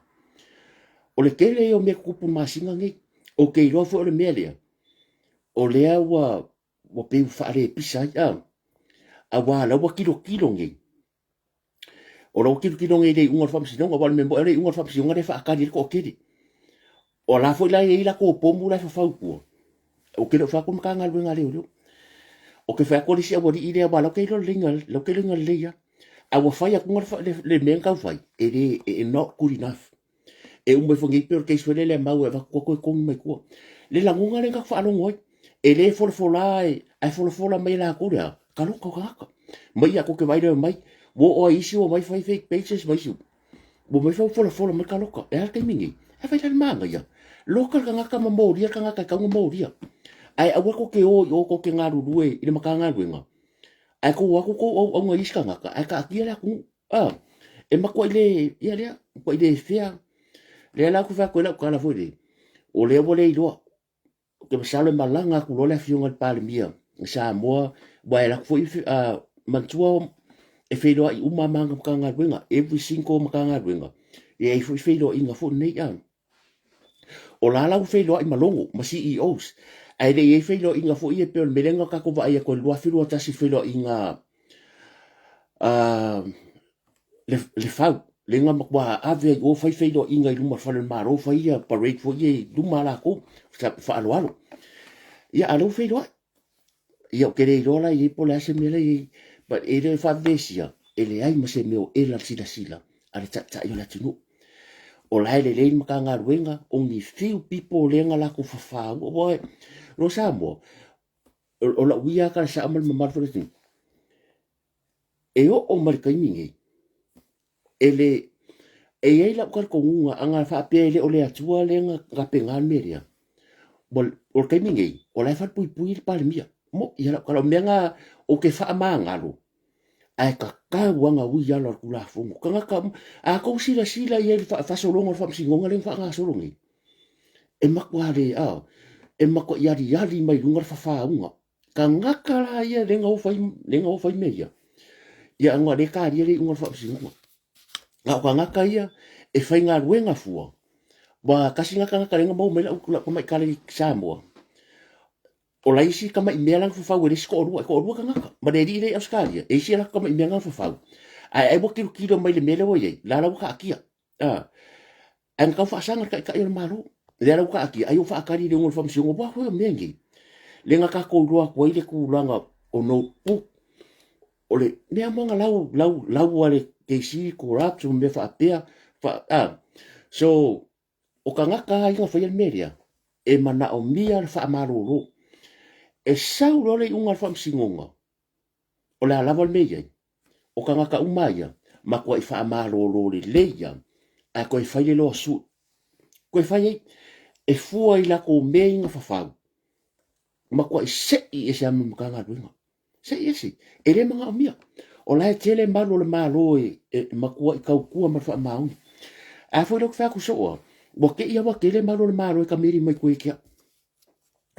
O le tele ia o mea tutupu i le masina nei. Ou te iloa foi o le mea lea, o lea ua ua pei ua faalepisa ai, a, aua la ua tilotilo nei. O la ua tilotilo nei i le iuga o le faamasinoga, aua o le mea moni o le iuga o le faamasinoga lea e faatali ai le toatele. O la foi la e i ai latou pomu la e fafau i tua. Ou te le o fai atu le Matagaluega a Leoleo. Ou te fai atu o le isi aualii lea, aua o la ou te iloa lelei, la ou te iloa lelei lava. A ua fai atu le, le mea na tau fai, e le, e not good enough. E uma ifo nei pei o le case foi lele a mau e avatu ua toe togi mai tua. Le lagona lea na tatou faalogo ai. E le folafola e, ae folafola mai e latou le a, taloka o tagata. Mai ia tou te vaai lea mai, ua oo ai isi ua omai fai fake pages ma isi ua omai fai folafola mai taloka. E a le taimi nei? Ae fai la le manaia. Loka le tagata ma molia le tagata e tatau ona molia. Ae aua tou te o i o tou te galulue i le Matagaluega, ae tou o atu tou auauna i isi tagata ae taatia le atunuu. A, e matuai le, ia lea, matuai le fea. Lea la ou te fai atu ai lau tala foi lea, o lea ua le iloa. Ou te masalo e malaga atu loa le afioga i le Palemia. Samoa, ua e alu atu foi manatua e feiloai uma ma Matagaluega, every single Matagaluega, e i ai foi feiloaiga foi nei. O la la ua feiloai ma Logo ma CEOs, ae le i ai feiloaiga foi ia pei o le mea lea na tatou vaai atu ai i le 2021 feiloaiga a le fau, lea na matua ave ai o fai feiloaiga i luma o le fale o le Malo, fai ia parade foi ia i luma a latou, faaaloalo. Ia, a o lea ua feiloai. Ia, ou te le iloa la i ai po o le a se mea la i ai, but e le faavevesi, e leai ma se mea o ela le silasila a le Taitai o le atunuu. O la e lelei le Matagaluega, only few people lea na latou fafaua. Aua o Samoa, o lau ia lava tala sao ma le mamalu foi o le atunuu, e oo mai le taimi nei, e le, e i ai lau talitonuga a na faapea e le o le Atua lea na tapena le mea lea, o le taimi nei, o la e falepuipui le Palemia. Mo'i lau tala, o mea na ou te faamagalo, ae tatau lava ona ui ala o le Tulafono. Tagata uma, a tou silasila i ai i le faasologa o le Faamasinoga lea na faagasolo nei, e matua le, a, e matuai aliali mai luga le fafauga. Tagata la ia lea na o fai, lea na o fai mea ia. Ia ona le talia le iuga o le Faamasinoga. A o tagata ia e faigaluega fua, ua tasi lena tagata lea na maua mai lau tamaitala i Samoa. O la isi tamai mea la na fafau e le isi toalua, e toalua tagata. Ma le alii lea i Ausetalia, e isi a latou tamai mea na fafau. Ae ai ua tilotilo mai le mea lea ua i ai, la la ua taatia. Ae na tau faasaga le Taitai o le Malo. Lea la ua taatia, ai ua faatali i le iuga o le Faamasinoga. Ua foi o mea nei, lea na tatou iloa atu ai le tulaga o notebook, o le mea uma na lau, lau, lau a le KC, corrupt, ma mea faapea. Fa, So, o tagata lava ia na faia le mea lea, e manaomia le faamalolo. E sau loa le iuga a le Faamasinoga, o le a lava le mea i ai, o tagata uma ia, matuai faamalolo lelei lava, ae toe fai le lawsuit. Toe fai ai, e fua i latou mea ia na fafau, matuai sei ese lava ma le Matagaluega. Sei ese, e le manaomia. O la e tele malu o le Malo e, e matuai tautua ma le faamaoni. A foi lea ou te fai atu soo lava, ua te i lava ua tele malu o le Malo e kameri mai tua ia te au.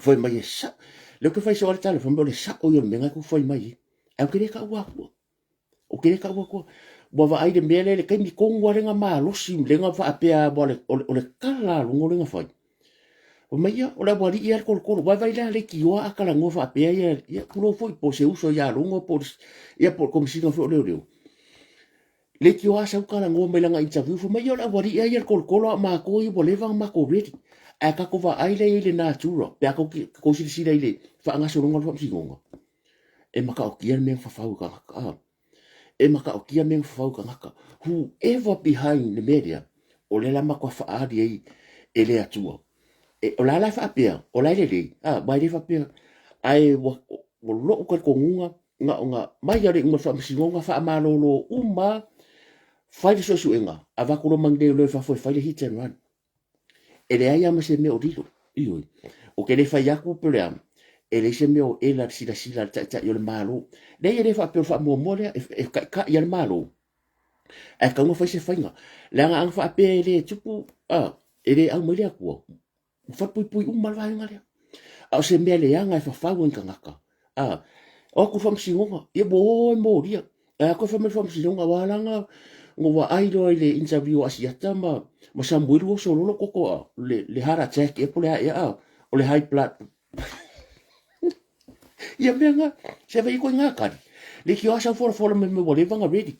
Fai mai e sao. Lea ou te fai soo lava le tala, fai mai o le sao ia o le mea na e fai mai ai. Ae ou te le taua atua. Ou te le taua atua. Ua vaai le mea lea i le taimi tonu lava lea na malosi, lea na faapea o le, o le, o le tala a luga lea na fai. Fai mai ia, o le aualii lava le tolotolo. Vaai la leitioa a talanoa faapea ia, ia tulou foi po o se uso ia Logo po o le, ia po o le Komesina foi o Leoleo. Leitioa a sau talanoa mai lana interview, fai mai ia o le aualii lava ia le tolotolo a o matou ia ua leva ona matou ready. Ae tatou vaai la i ai i le natura, pe a tou silasila i le faagasologa o le faamasinoga, e matautia le mea na fafau e tagata. E matautia mea na fafau e tagata. Whoever behind le mea lea, o lea la matua faaali ai e le Atua. E, o la la e faapea, o la e lelei, a, ma e le faapea, ae ua, ua lou talitonuga, na ona mai a le iuga o le faamasinoga, faamalolo uma, fai le suesuega, avatu loa ma ni leoleo i fafo e fai le hit and run. E leai lava ma se mea o lilo. Ioe. Ou te le fai atu pe o le a, e leai se mea o ela le silasila a le Taitai o le Malo. Leai, e le faapea o le faamuamua lea, e, e taitai lava le Malo, ae tatau ona fai se faiga. Leaga ana faapea e le tupu, a, e le au mai le Atua, ua falepuipui uma le vaega lea. A o se mea leaga e fafau ai ni tagata, a, o atu i le faamasinoga, ia ua o e molia. Ae a toe fai mai le faamasinoga, ua ala ona vaai loa i le interview a Asiata ma, ma Samuelu ua solo lou toto a, le, le heart attack ea po o le a ea a, o le high blood. Ia mea nga, se vai koe ngā kari. Le ki oa sau folafola mai mai ua leva nga ready.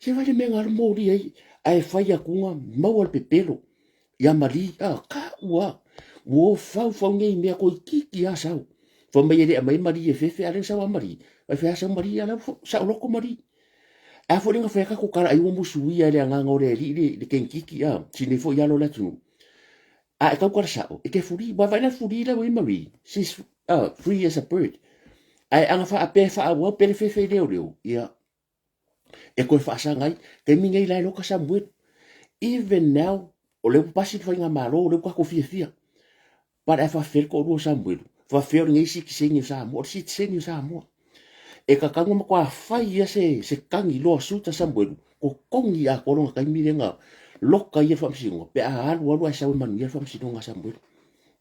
Se vai le mea nga mōri ai, ae fai akunga maua le pepelo. Ia Mali, a, ka ua, ua fau fau nei mea koi kiki a sau. Fai mai e le aumai Mali e fefe, a lea sau a Mali. Ai fai a sau Mali, a lea sao loko Mali. A foi lenga fai a kako kala ai ua musuia e le agaga o le alii le, le kenkiki, a, sinei foi alo le atunuu. A e tau kala sao, e te fuli, wa vai la fuli la ua i Marie, she's free as a bird. Ae aga faapea e faaauau pe le fefe i leoleo, ia, e toe faasaga ai. Taimi nei la e loka Samuelu. Even now, o lea ua pasi le faigamalo, o lea ua tatou fiafia. But ae faafefea le toalua o Samuelu? Faafefea o lenei sitiseni o Samoa? O le sitiseni o Samoa. E tatau ona matua fai ia se, se tagi loa suta Samuelu, totogi atoa lona taimi lea na loka ia le faamasinoga, pe a alu alu ae sau e manuia le faamasinoga a Samuelu.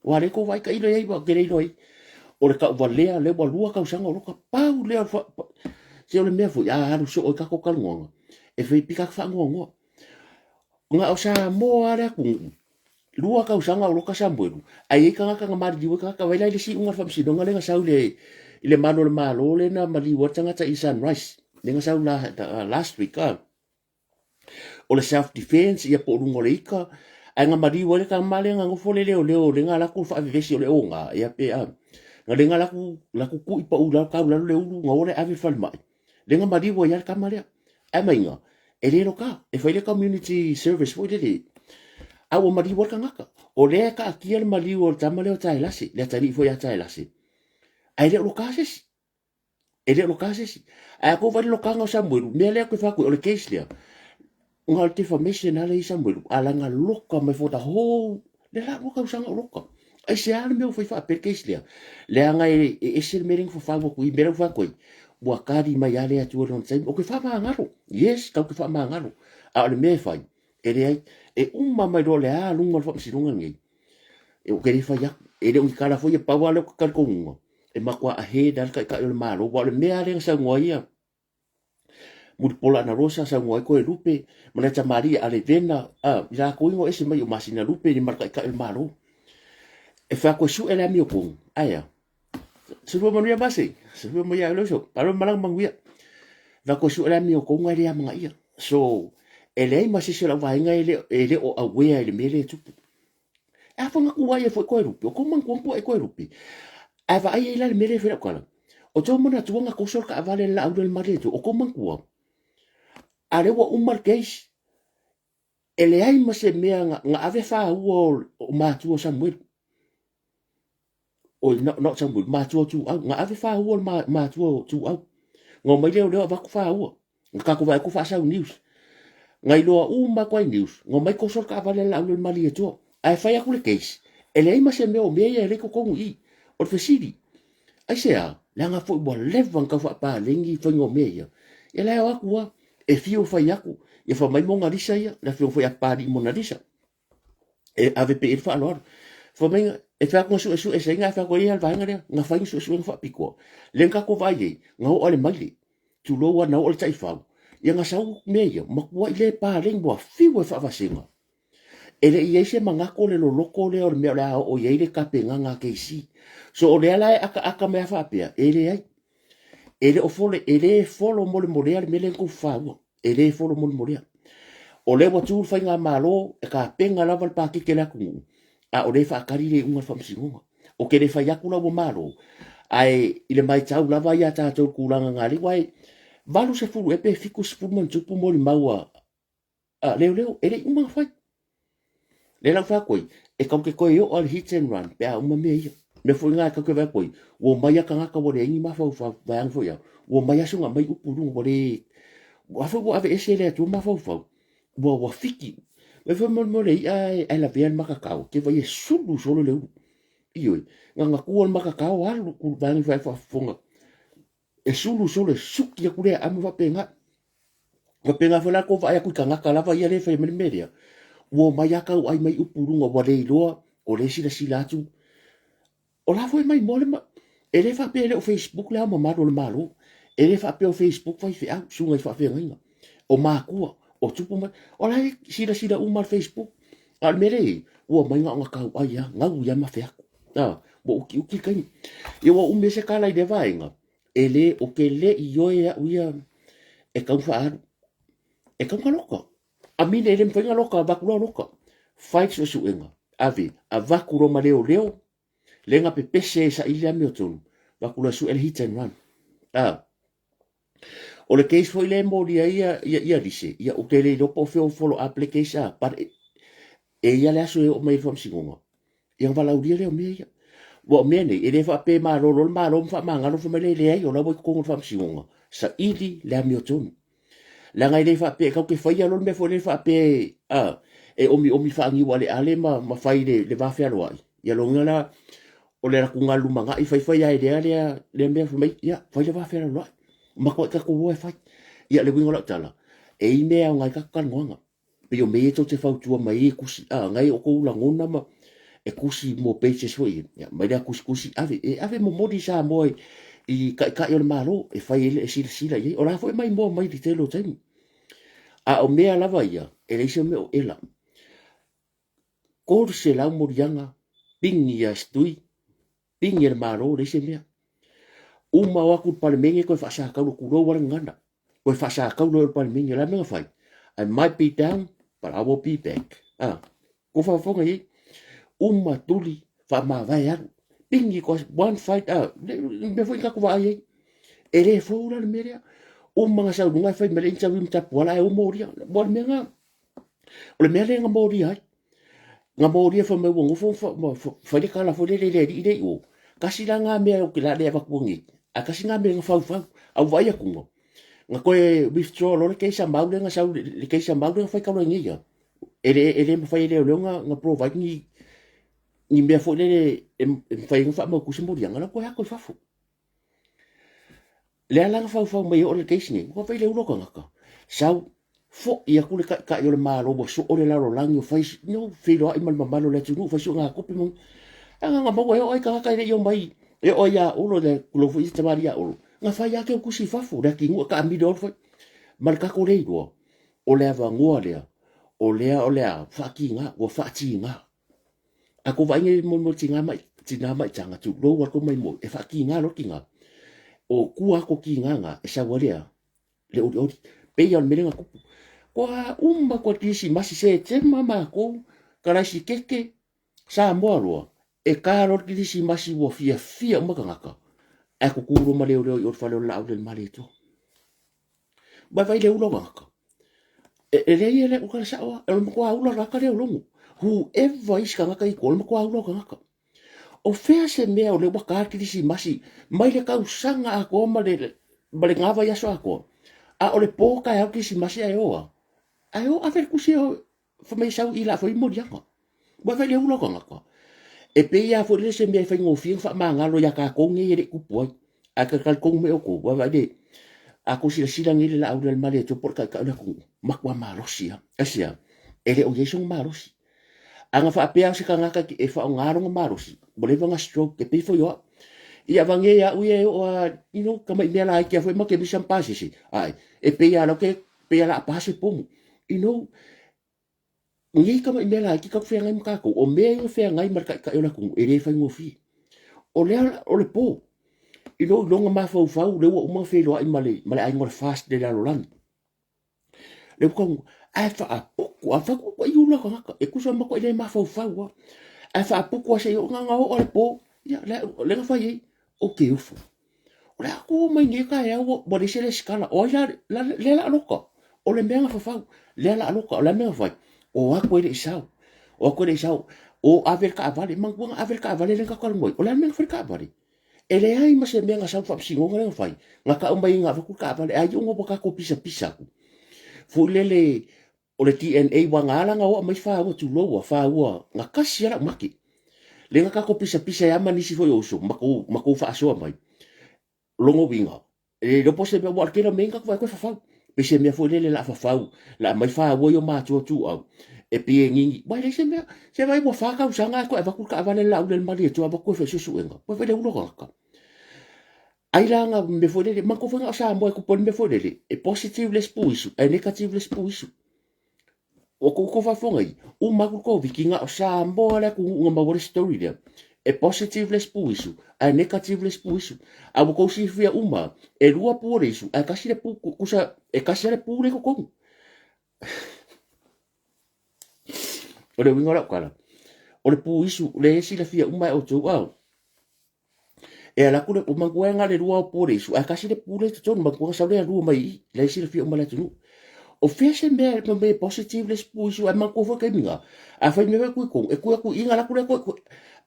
Ua le tou vaai tailo i ai, ou te le iloa ai. O le tauvalea lea ua lua tausaga o loka, pau lea o le fa... Se o le mea foi, a alu soo i tatou talanoaga, e fai pita faanoanoa. Na o Samoa lava le atunuu, lua tausaga o loka Samuelu, ae i ai tagata na maliliu ai tagata, vaai la i le isi iuga o le faamasinoga lea na sau i le malu o le Malo lea na maliu ai le tagata i Sunrise, lea na sau last week, a. O le self defense ia po o luga o le ika, ae na maliu ai le tama lea na nofo le leoleo lea na alu atu faavevesi o le oga, ia pe a. Na lea na alu atu tui pau i lalo, tau i lalo le ulu, na o lea ave i le falemai. Lea na maliu ai lava le tama lea. Ae maiga, e le loka, e fai le community service foi lele, a ua maliu ai le tagata. O lea e taatia le maliu o le tama lea o Taelase, le atalii foi ia Taelase, ae le o loka se isi. E le o loka se isi. Ae a tou vaai i le lokaga o Samuelu, mea lea ou te fai atu ai, o le case lea, na o le defamation lava lea i Samuelu, a la na loka mai for the whole le la lua tausaga o loka. Aisea le mea ua fai faapea le case lea? Leaga e ese le mea lea na fafau atu i mea lea ua fai atu ai, ua kali mai lava le Atua i lona taimi. Ou te faamagalo, yes, tatou te faamagalo. A o le mea e fai, e leai, e uma mai loa le aluga o le faamasinoga lenei, ou te le fai atu. E le o ni tala foi, e pau lava lea o le talitonuga, e matua ahead lava le Taitai o le Malo. Aua o le mea lava lea na saunoa ai ia Mulipola Anarosa, saunoa ai Toelupe, ma nai tamalii a Levena, a, i latou ia na o ese mai o Masinalupe ma le Taitai o le Malo. E fai atu e sue le amiotonu, ae a? Soifua manuia Mase, soifua maia ai le uso, malo malaga manuia. E fai atu e sue le amiotonu ae le amanaia. So, e leai ma se isi o lau vaega e le o aware i le mea lea e tupu. E a foi na tuai ai foi Toelupe, o tou manatua na tuai ai Toelupe. Ae vaai ai la le mea lea e fai lau tala. O tou manatua na toso le taavale le laau lea le malietoa, o tou manatua. A lea ua uma le case, e leai ma se mea na ave fāua o matua o Samuelu. Oi, not Samuelu, matua o Tuau. Na ave fāua o matua o Tuau. Na omai leoleo avatu fāua. Na tatou vaai atu faasau news. Na iloa uma atu ai news, na omai toso le taavale a le Laauli o le Malietoa. Ae fai atu le case, e leai ma se mea o mea ia e le i totonu i i. O le fesili, aisea? Leaga foi ua leva ona tau faapaleni faiga o mea ia. Ia la e o atu lava, e fiu e fai atu, ia fai mai Mona Lisa ia, le afioga foi ia Papalii Mona Lisa, e ave pea i ai le faaaloalo. Fai mai, e fai atu na suesue se aiga, ae fai atu e i ai lava le vaega lea, na fai ni suesuega faapitoa. Lea na tatou vaai ai, na oo lava i le maile, tulou lava, na oo i le taifau, ia na sau mea ia, matuai le paleni, ua fiu e faavasega. E le i i ai se manatu o le loloto lea o le mea o le a oo i ai le tapenaga a KC. So o lea la e akaaka mai lava faapea, e leai. E le o fole, e le folo molemolea le mea lea na tou faua. E le folo molemolea. O lea ua tu le faigamalo e tapena lava le paketi a le atunuu, a o lea e faatali le iuga o le faamasinoga. Ou te le fai atu la ua malo, ae i le matau lava ia tatou i le tulaga na alii, aua e 80 ea pe 70 ma ona tupu molimau a leoleo, e le i uma ona fai. Lea la ua fai atu ai, e tatou te toe oo lava i le hit and run pe a uma mea ia. Mea foi na e tatou te vaai atu ai, ua omai lava tagata ua leai ni mafaufau, vaeane foi au, ua omai lava soona aumai upu i luga, ua le, a foi ua aveese e le Atua mafaufau, ua fiki. Vaai foi mo le i'a ae lavea le matatao, te vaai e sulu solo le ulu. Ioe, na ona tua le matatao alu vaeane foi faafofoga, e sulu solo e suki atu le aamo faapena. Faapena foi la kou vaai atu i tagata lava ia lea e fai mai le mea lea, ua omai lava tauai mai upu i luga ua le iloa, o lea e silasila atu. O la foi e maimoa le ma... E le faapea e le o Facebook le Ao Mamalu o le Malo. E le faapea o Facebook faifeau, susuga i faafeagaiga, o matua, o tupu ma... O la e silasila uma le Facebook. A o le mea lea e i ai, ua omai na ona tauai lava, gau lava ma feaku. A, ua utiuti le taimi. Ia ua umi ai se tala i lea vaega, e le, ou te le ioe au ia e tau faaalu. E tau na loka. A mine e le mafai na loka, avatu loa loka. Fai le suesuega, ave, avatu loa ma leoleo, le na pepese e saili le amiotonu, avatu loa e sue le hit and run. A, o le case foi lea e molia ai ia, ia, ia Lise, ia ou te le iloa po o fea o follow up le case a, but e, e ia le aso e oo mai i le faamasinoga, ia ona valaaulia lea o mea ia. Ua o mea nei, e le faapea e malolo le Malo ma faamagalo fai mai le leai, o la ua i totonu o le faamasinoga, saili le amiotonu. Leaga e le faapea, e tatou te faia loa le mea foi lea faapea a, e omiomi faaniu aleale ma, ma fai le, le va fealoai. Ia lona la, o le alu atu galu lumanai, fai fai lava e lea, lea, lea mea fai mai, ia, fai le va fealoai. Matuai tatou o e fai. Ia, le uiga o lau tala, e i ai mea e aoga ai tatou talanoaga. Pei o mea ia tou te fautua mai ai e tusi, a, nai o tou lagona ma... E tusi mo pages foi ia, ia mai lea tusitusi ave, e ave momoli i Samoa i, i taitai o le Malo e fai ai le e silasila i ai. O la foi e maimoa mai i le tele o taimi. A o mea lava ia, e leai se mea o ela. 300 moliaga pigi ia Stui, pigi e le Malo, leai se mea. Uma o atu le Palemene toe faasatauro, tulou lava le gagana. Toe faasatauro e le Palemene, o le a le mea na fai? I might be down, but I will be back. Ah, ko faafofoga i ai. Uma tuli, faamavae alu. Pigi koa, one fight, ah, le mea foi na tatou vaai ai. E le fou la le mea lea. Uma na sau i luga e fai mai le interview ma Tapuala ae o molia. Ua le mea na, o le mea lea na molia ai. Na molia fai mai ua nofo ma fai le tala foi lele i le alii lea i o. Tasi la na mea ou te la le avatua nei. Ae tasi na mea na faufau. A ua vaai atu na, na toe withdraw loa le case a Mau lea na sau, le case a Mau lea na fai talu ai nei ia. E le, e le mafai e leoleo na, na provide ni, ni mea foi lele e, e mafai ai ona faamautu se moliaga, la ua toe ato i fafo. Le ala na faufau mai o le case nei, ua fai le ula o tagata. Sau, fo'i atu le taitai o le Malo ua soo le lalolagi o fai, no, feiloai ma le mamalu o le atunuu, fai suegatupe ma... Aga na maua e oo ai tagata e le i omai, e oo ai ia Olo, le tulou foi ia tamalii ia Olo, na fai lava keu tusi i fafo, le atinuu e taamilo alu fai. Ma le tatou le iloa, o le avanoa lea, o lea o le a faatiga, ua faatiga. A kou vaai nei mo tina mai tina mai tanga tulou a kou mai mo e faatiga loa tiga. O tua atu o tiga na e sau ai lea le olioli. Pei lava o le mea lea na tupu. Kua uma koa kerisimasi Setema matou Karaisikeike Samoa loa e ta loa le kerisimasi ua fiafia uma tagata ae tutu loa ma leoleo i o le fale o le laau le Malietoa. Vaivai le ula o tagata. E, e leai e le ukala sao a, o le matua ula o tagata lea o logo. Whoever isi tagata i tua, o le matua ula o tagata. O fea se mea o lea ua ta le kerisimasi mai le tausaga atoa ma le, ma le na vaiaso atoa, a o le po taeao kerisimasi ae o a? Ae o ave le tusi e Fai mai sau i la foi moliaga. Ua fai le ula o tagata. E pei lava foi lele se mea e faigofie ona faamagalo iā tatou nei e le i tupu ai. Ae talitonu mai outou, ua vaai le, a tou silasila nei i le laau lea a le Malietoa po o le taitai o le atunuu, matua malosi lava. Aisea? E le o i ai sona malosi. A na faapea o se tagata e faaaoga lona malosi, ua leva ona stroke, e pei foi o au. Ia vane au ia e oo lava, you know, tamai mea laiti lava foi ma te misa ma pasese, ae e pei lava o la e pei lava o le a pa se pomu. You know, nei tamai mea laiti tatou feagai ma tatou, o mea ia na feagai ma le taitai o le atunuu, e le faigofie. O lea, o le po, i lou iloga mafaufau, lea ua uma ona feiloai ma le, ma le aiga o le FAST i le lalolagi. Lea ua tau, ae faaputu, a fai atu ai ula tagata, e tusa ma matuai le mafaufau lava. Ae faaputu lava se i oo, na ona oo lava i le po, ia, lea, lea na fai ai, ou te ofo. O le a tu mai nei taeao ua leai se resitala. O ai la, la, lea la loka. O le mea na fafau. Lea la loka. O le a mea na fai? O atu e le i sau. O atu e le i sau. O ave le taavale. Manatua na ave le taavale lea na tatou talanoa ai. O le a le mea na fai le taavale? E leai ma se mea na sau le faamasinoga lea na fai. Na tau mai na avatu le taavale. Ai ona ua tatou pisapisa atu. Foi lele o le DNA ua na ala na oa mai faua tulou a faua na kasi ala mate. Le na tatou pisapisa ai ma nisi foi o uso ma kou ma kou faasoa mai. Logo uiga, e le iloa po o se mea, aua o le tele o mea ia na tatou vaai atu e fafau. Pei se mea foi lele o le a fafau, o le a aumai faua i o matua ituau, e pei e nini. Aua e leai se mea, se vaai ua fa tausaga ae toe avatu le taavale a le Laauli a le Malietoa avatu e fai suesuega. Ua fai le ula o tagata. Ai la na mea foi lele, manatua foi na o Samoa e tupu ai le mea foi lele, e positive le isi puisu ae negative le isi puisu. Ua tou tou faafofoga i, uma atu le Koviti, na o Samoa le atunuu na maua le story lea, e positive le isi puisu ae negative le isi puisu. A ua tou silafia uma, e lua pu o le isu ae tasi le pu, tusa e tasi lava le pu lea i totonu. O le uiga o lau tala, o le puisu, lea e silafia uma e outou, a E ala atu le, manatua e na le lua o pu o le isu, ae tasi le pu lea i totonu, manatua na sau lea lua mai i i, la e silafia uma e le atunuu. O fea se mea e mea positive le isi pu isu, ae manatua foi taimi na, a fai mea foi e tui tonu, e tui atu i i ona alu atu lea toe,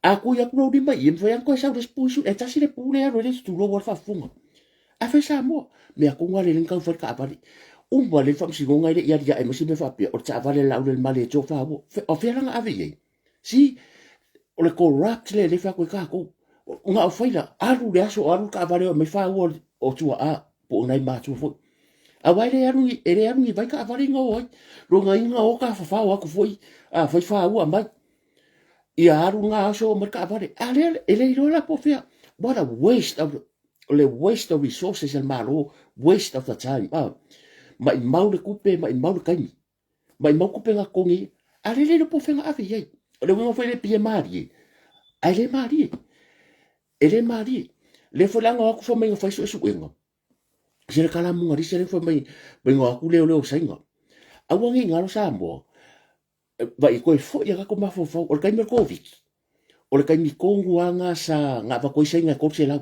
a tui atu lou lima i i, e mafai lava ona toe sau le isi pu isu, e tasi le pu lea e alu ai le isi tulou lava le faafofoga. Ae fai Samoa, mea tonu lava lea na tau fai le taavale. Uma lelei le faamasinoga e le i aliae mai se mea faapea, o le taavale a le Laauli a le Malietoa faua. O fea la na ave i ai? See, o le corrupt lea lea e fai atu ai tatou. Na o fai la, alu le aso o alu le taavale o aumai faua o tuaa po o nai matua foi. Aua e le alu ni, e le alu ni vai taavale ina o ai. Lona ina o tafafao atu foi, a fai faua aumai. Ia alu nga aso oo mai le taavale, a lea e le iloa la po o fea. What a waste of, o le waste of resources a le Malo, waste of the time. Ah, maimau le tupe, maimau le taimi. Maimau tupe na totogi ia. A lea e le iloa po o fea na ave i ai. O le uiga foi lea pei e malie, ae le malie. E le malie. Lea foi la na o atu fai mai na fai suesuega, se le kalamuga lisi lea fai mai mai na o atu leoleo o Saina. Aua ne i galo Samoa, Vai toe foi a tatou mafaufau, o le taimi o le Koviti, o le taimi tonu lava lena sa na avatu ai Saina e 300.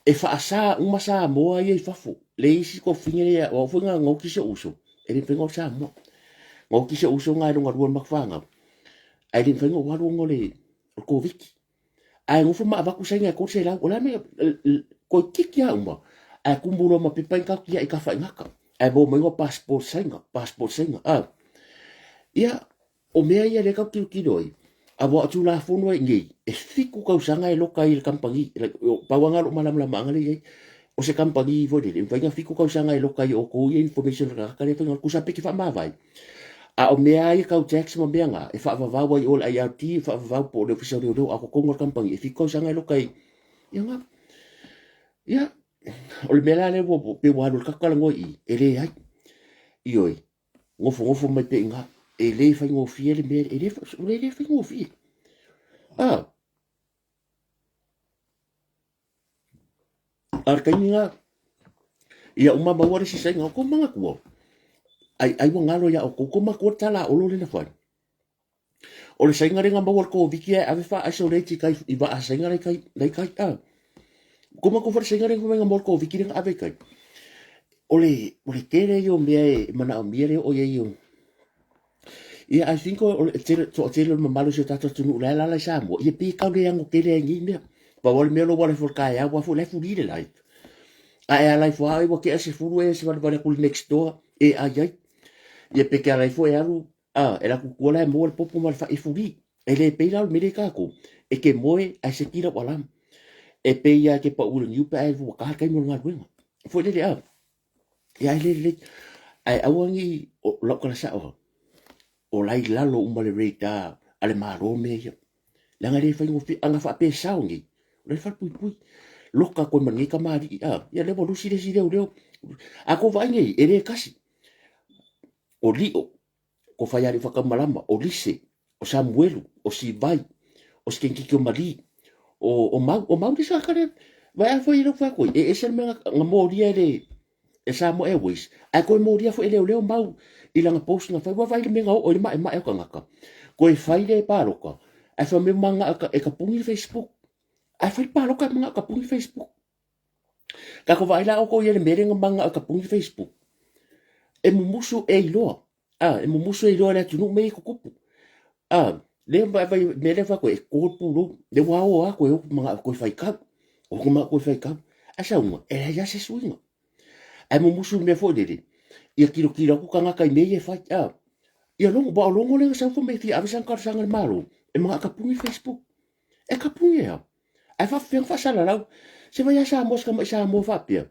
E faasa uma Samoa ia i fafo. Le isi tofiga ia, o au foi na oti si ou uso, e le mafai ona o Samoa. Na oti si ou uso na e lona lua o le matou fanau, ae le mafai ona ou alu ona o le Koviti. Ae nofo ma avatu Saina e 300. O le a le mea, toeitiiti lava uma, ae tumu loa ma pepa ia tatou te i Tafaigata. Ae maua mai loa passport Saina, passport Saina. Ah. Ia, o mea ia lea tatou tilotilo ai, aua o Tulafono ai nei, e 7 tausaga e loka ai i le kamupani. Like, pau lava lena o lou malamalamaaga lea i ai. O se kamupani foi lele, e mafai ona 7 tausaga e loka ai e outou ia information o le tagata lea e fai tusa pe te faamavae. A o mea lava ia tau tax ma mea na, e faavavau ai i o le IRD, e faavavau po o le Ofisa o Leoleo, a o totonu o le kamupani, e 7 tausaga e loka ai. Ia na. Ia, o le mea la lea ua pei ua alu i le tatou talanoa i i, e leai. Ioe, nofonofo mai pea i ina. E le faigofie le mea, e le, e le faigofie. Ah, A o le taimi lena, ia uma maua le isi saina, o kou manatua, ai, ai ua galo ia outou, kou matua le tala a Olo lea na fai. O le saina lea na maua i le Koviti ae ave faa-isolate i tai i vaa a saina la i tai, la i tai, a. Kou matua foi le saina lea na fai mai na maua i le Koviti lea na ave i tai. O le, o le tele ia o mea e manaomia le oo i ai o, Ia, I think o le tele, toatele o le mamalu o si o tatou atunuu la e alaala i Samoa, ia pei e tau le ano tele ai i nei mea. Pau lava le mea o lou ala ifo i le taeao aua foi la e free le life. A e ala ifo lava ua tea le 10 e savalivali atu i le next door e ai ai. Ia pe te ala ifo e alu, a, e alu atu i tua la e maua le popo ma le fai e free. E le pei la o le mea lea i tatou, e te moe ae seti lau alarm. E pei lava e te pau i le niu pe a ua ta le taimi o le galuega. Foi lele a. Ia, e le lelei. Ae aua ne i, o lau tala sao lava, o la e i lalo uma le radar a le Malo mea ia. Leaga e le faigofie, ana faapea e sao nei, o la e falepuipui. Loka atu ai ma lenei tamalii, a, ia lea ua lusi le isi leoleo. A tou vaai nei, e le tasi. O Lio, ko Faialii Whakaumalama, o Lise, o Samuelu, o Sivai, o Sikenkiki o Malī, o, o Mau, o Mau le saka le, vai a foi lau whakoi, e ese le mea nga moria e le, e Samoa Airways, ae koe moria foi e leo leo Mau i lana post na fai, ua vai le mea nga oo i le mae mae o tangata, koe fai le pāloka, ae fai mai manga e ka pungi le Facebook, ae fai le pāloka e manga e ka pungi le Facebook. Tatou vaai la outou i le mea lea na manga e ka pungi Facebook. E mumusu e iloa. A, e mumusu e iloa le atunuu mea ia e tutupu. A, lea vai vai mea lea fai atu e kō le pulou. Lea ua ao lava koe manao koe faitau. O koe manao koe faitau. Ae saunoa, e leai lava se suiga. Ae mumusu i le mea foi lele, ia tilotilo atu tagata i mea ia e fai. A, ia logo, aua o logo lea na sau fai mai e fia ave sana talosaga i le Malo, e manao e tapuni le Facebook. E tapuni e a? Ae faapefea ona faasalalau? Se vai lava Samoa, se tamai Samoa faapea,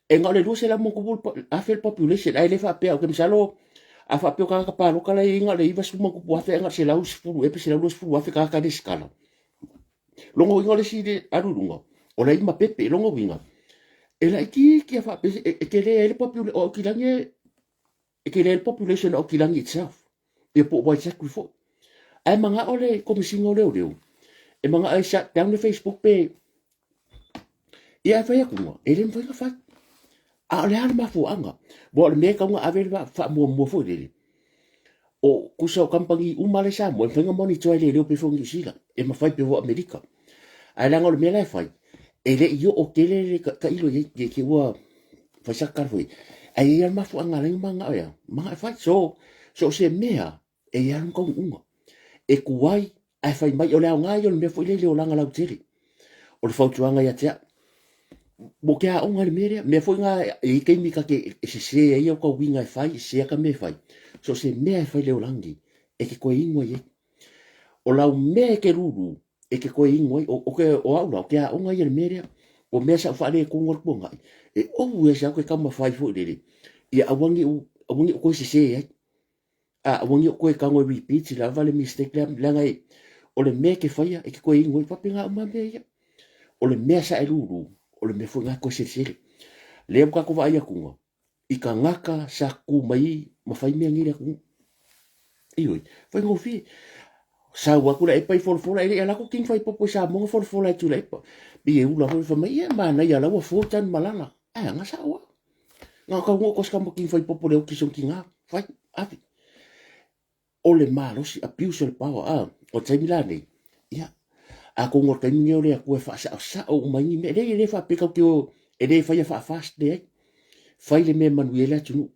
e na o le 200 le afe le population, ae le faapea, ou te masalo, a faapea o tagata palota la e i ai na o le 90 plus afe, ae na o le 110 ea pe 120 afe tagata e resitala. Lona uiga o le isi le alu i luga, o la e i ma pepe. Lona uiga, e laitiiti lava faapea, e tele ai le population, o Aukilani e, e tele ai le population o Aukilani itself, ia po o Waitakere foi. Ae manao le Komesina o Leoleo, e manao e shut down le Facebook pe, ia ae fai atu nga, e le mafai ona fai. A o le a le mafuaaga? Aua o le mea e tatau ona ave le faamuamua foi lele, o tusa o kamupani uma la i Samoa, e mafai ona monitor e leoleo pei foi o Niu Sila, e mafai pei foi o Amerika. Ae leaga o le mea la e fai, e le i oo tele le tailo i ai, i te i ua fai sa tatalo foi, ae i ai lava le mafuaaga e ala ai ona mananao e a? Mananao e fai. So, so o se mea, e i ai lava lona taunuuga. E tuai ae fai mai, o le aoga ia o le mea foi lea i le olaga lautele. O le fautuaga ia te au, mo ke aoga i le mea lea. Mea foi na e i ai taimi ta te e sese ai au tauiga e fai, e sese aka mea e fai. So o se mea e fai i le olaga nei, e te toe inu ai ai. O lau mea e te lūlū, e te toe inu ai. O, o, ke, o au la, o ke aoga ia i le mea lea. O mea sa ou faaletonu ai le tuanai, e ou ese au ke taumafai foi lele, ia aua ne i ou, aua ne i ou toe sese ai. A, aua ne i ou toe tago e repeat lava le mistake lea, leaga e, O le mea e te faia, e te toe inu ai, faapena uma mea ia. O le mea sa e lūlū, o le mea foi lena e toe selesele. Lea ua tatou vaai atuga, i tagata sa tu mai ma fai mea nei i le atunuu. Ioe, faigofie. Sau atu Tuilaepa i folafola, e le i alu atu King Faipopo i Samoa na folafola e Tuilaepa. Pei e ula foi fai mai, ia manaia la ua fou Tanumalala. Ae aga sao lava. Na o taunuu atu si tama King Faipopo le oti si ona tina, fai, ave. O le malosi, abuse o le power, a, o le taimi la nei, ia, atonu o le taimi nei o le Atua e faasaosao uma ai ni mea. Leai, e le faapea tatou te o, e le faia faa-fast, leai. Fai le mea e manuia ai le atunuu.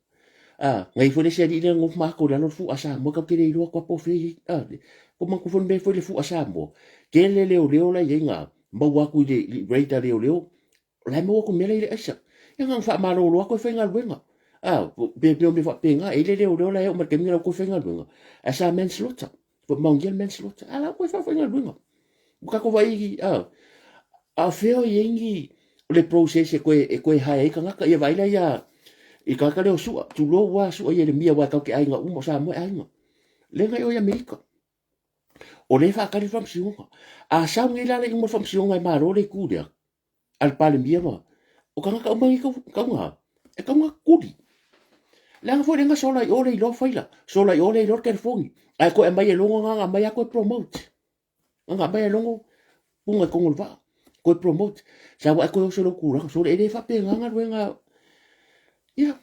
A, na i ai foi le isi alii lea na nofo ma ato i lalo le fua Samoa, tatou te le iloa atu lava po o fea e i ai. A, ko manatua foi le mea foi le fua Samoa, tele leoleo la e i ai na maua atu i le raid a leoleo, O la e maua atu mea la i le aisa. Ia na ona faamalolo atu e faigaluega. A, pe pe o mea faapena, e i ai le leoleo la e oo mai le taimi la ua toe faigaluega, ae sa manslaughter, manuia le manslaughter, a la ua toe faafaigaluega. Ua tatou vaai, a, a o fea o i ai ni, o le process e toe, e toe hire ai tagata, ia vaai la ia, i tagata lea o Su'a, tulou lava Su'a Ieremia aua tatou te aiga uma, o Samoa e aiga. Lea na i o i Amerika. O lea e faatali le faamasinoga. A sau nei la le iuga o le faamasinoga e malo le itu lea, a le Palemia ma, o tagata uma nei tauga, e tauga tuli. Leaga foi lea na sola i o le iloa faila, sola i o le iloa le telefoni, ae toe aumai e Logo na aumai lava toe promote. Na aumai e Logo puga i totonu o le vaa, toe promote. Sau ae toe oso i lou tulaga, sole e le faapena galuega. Ia,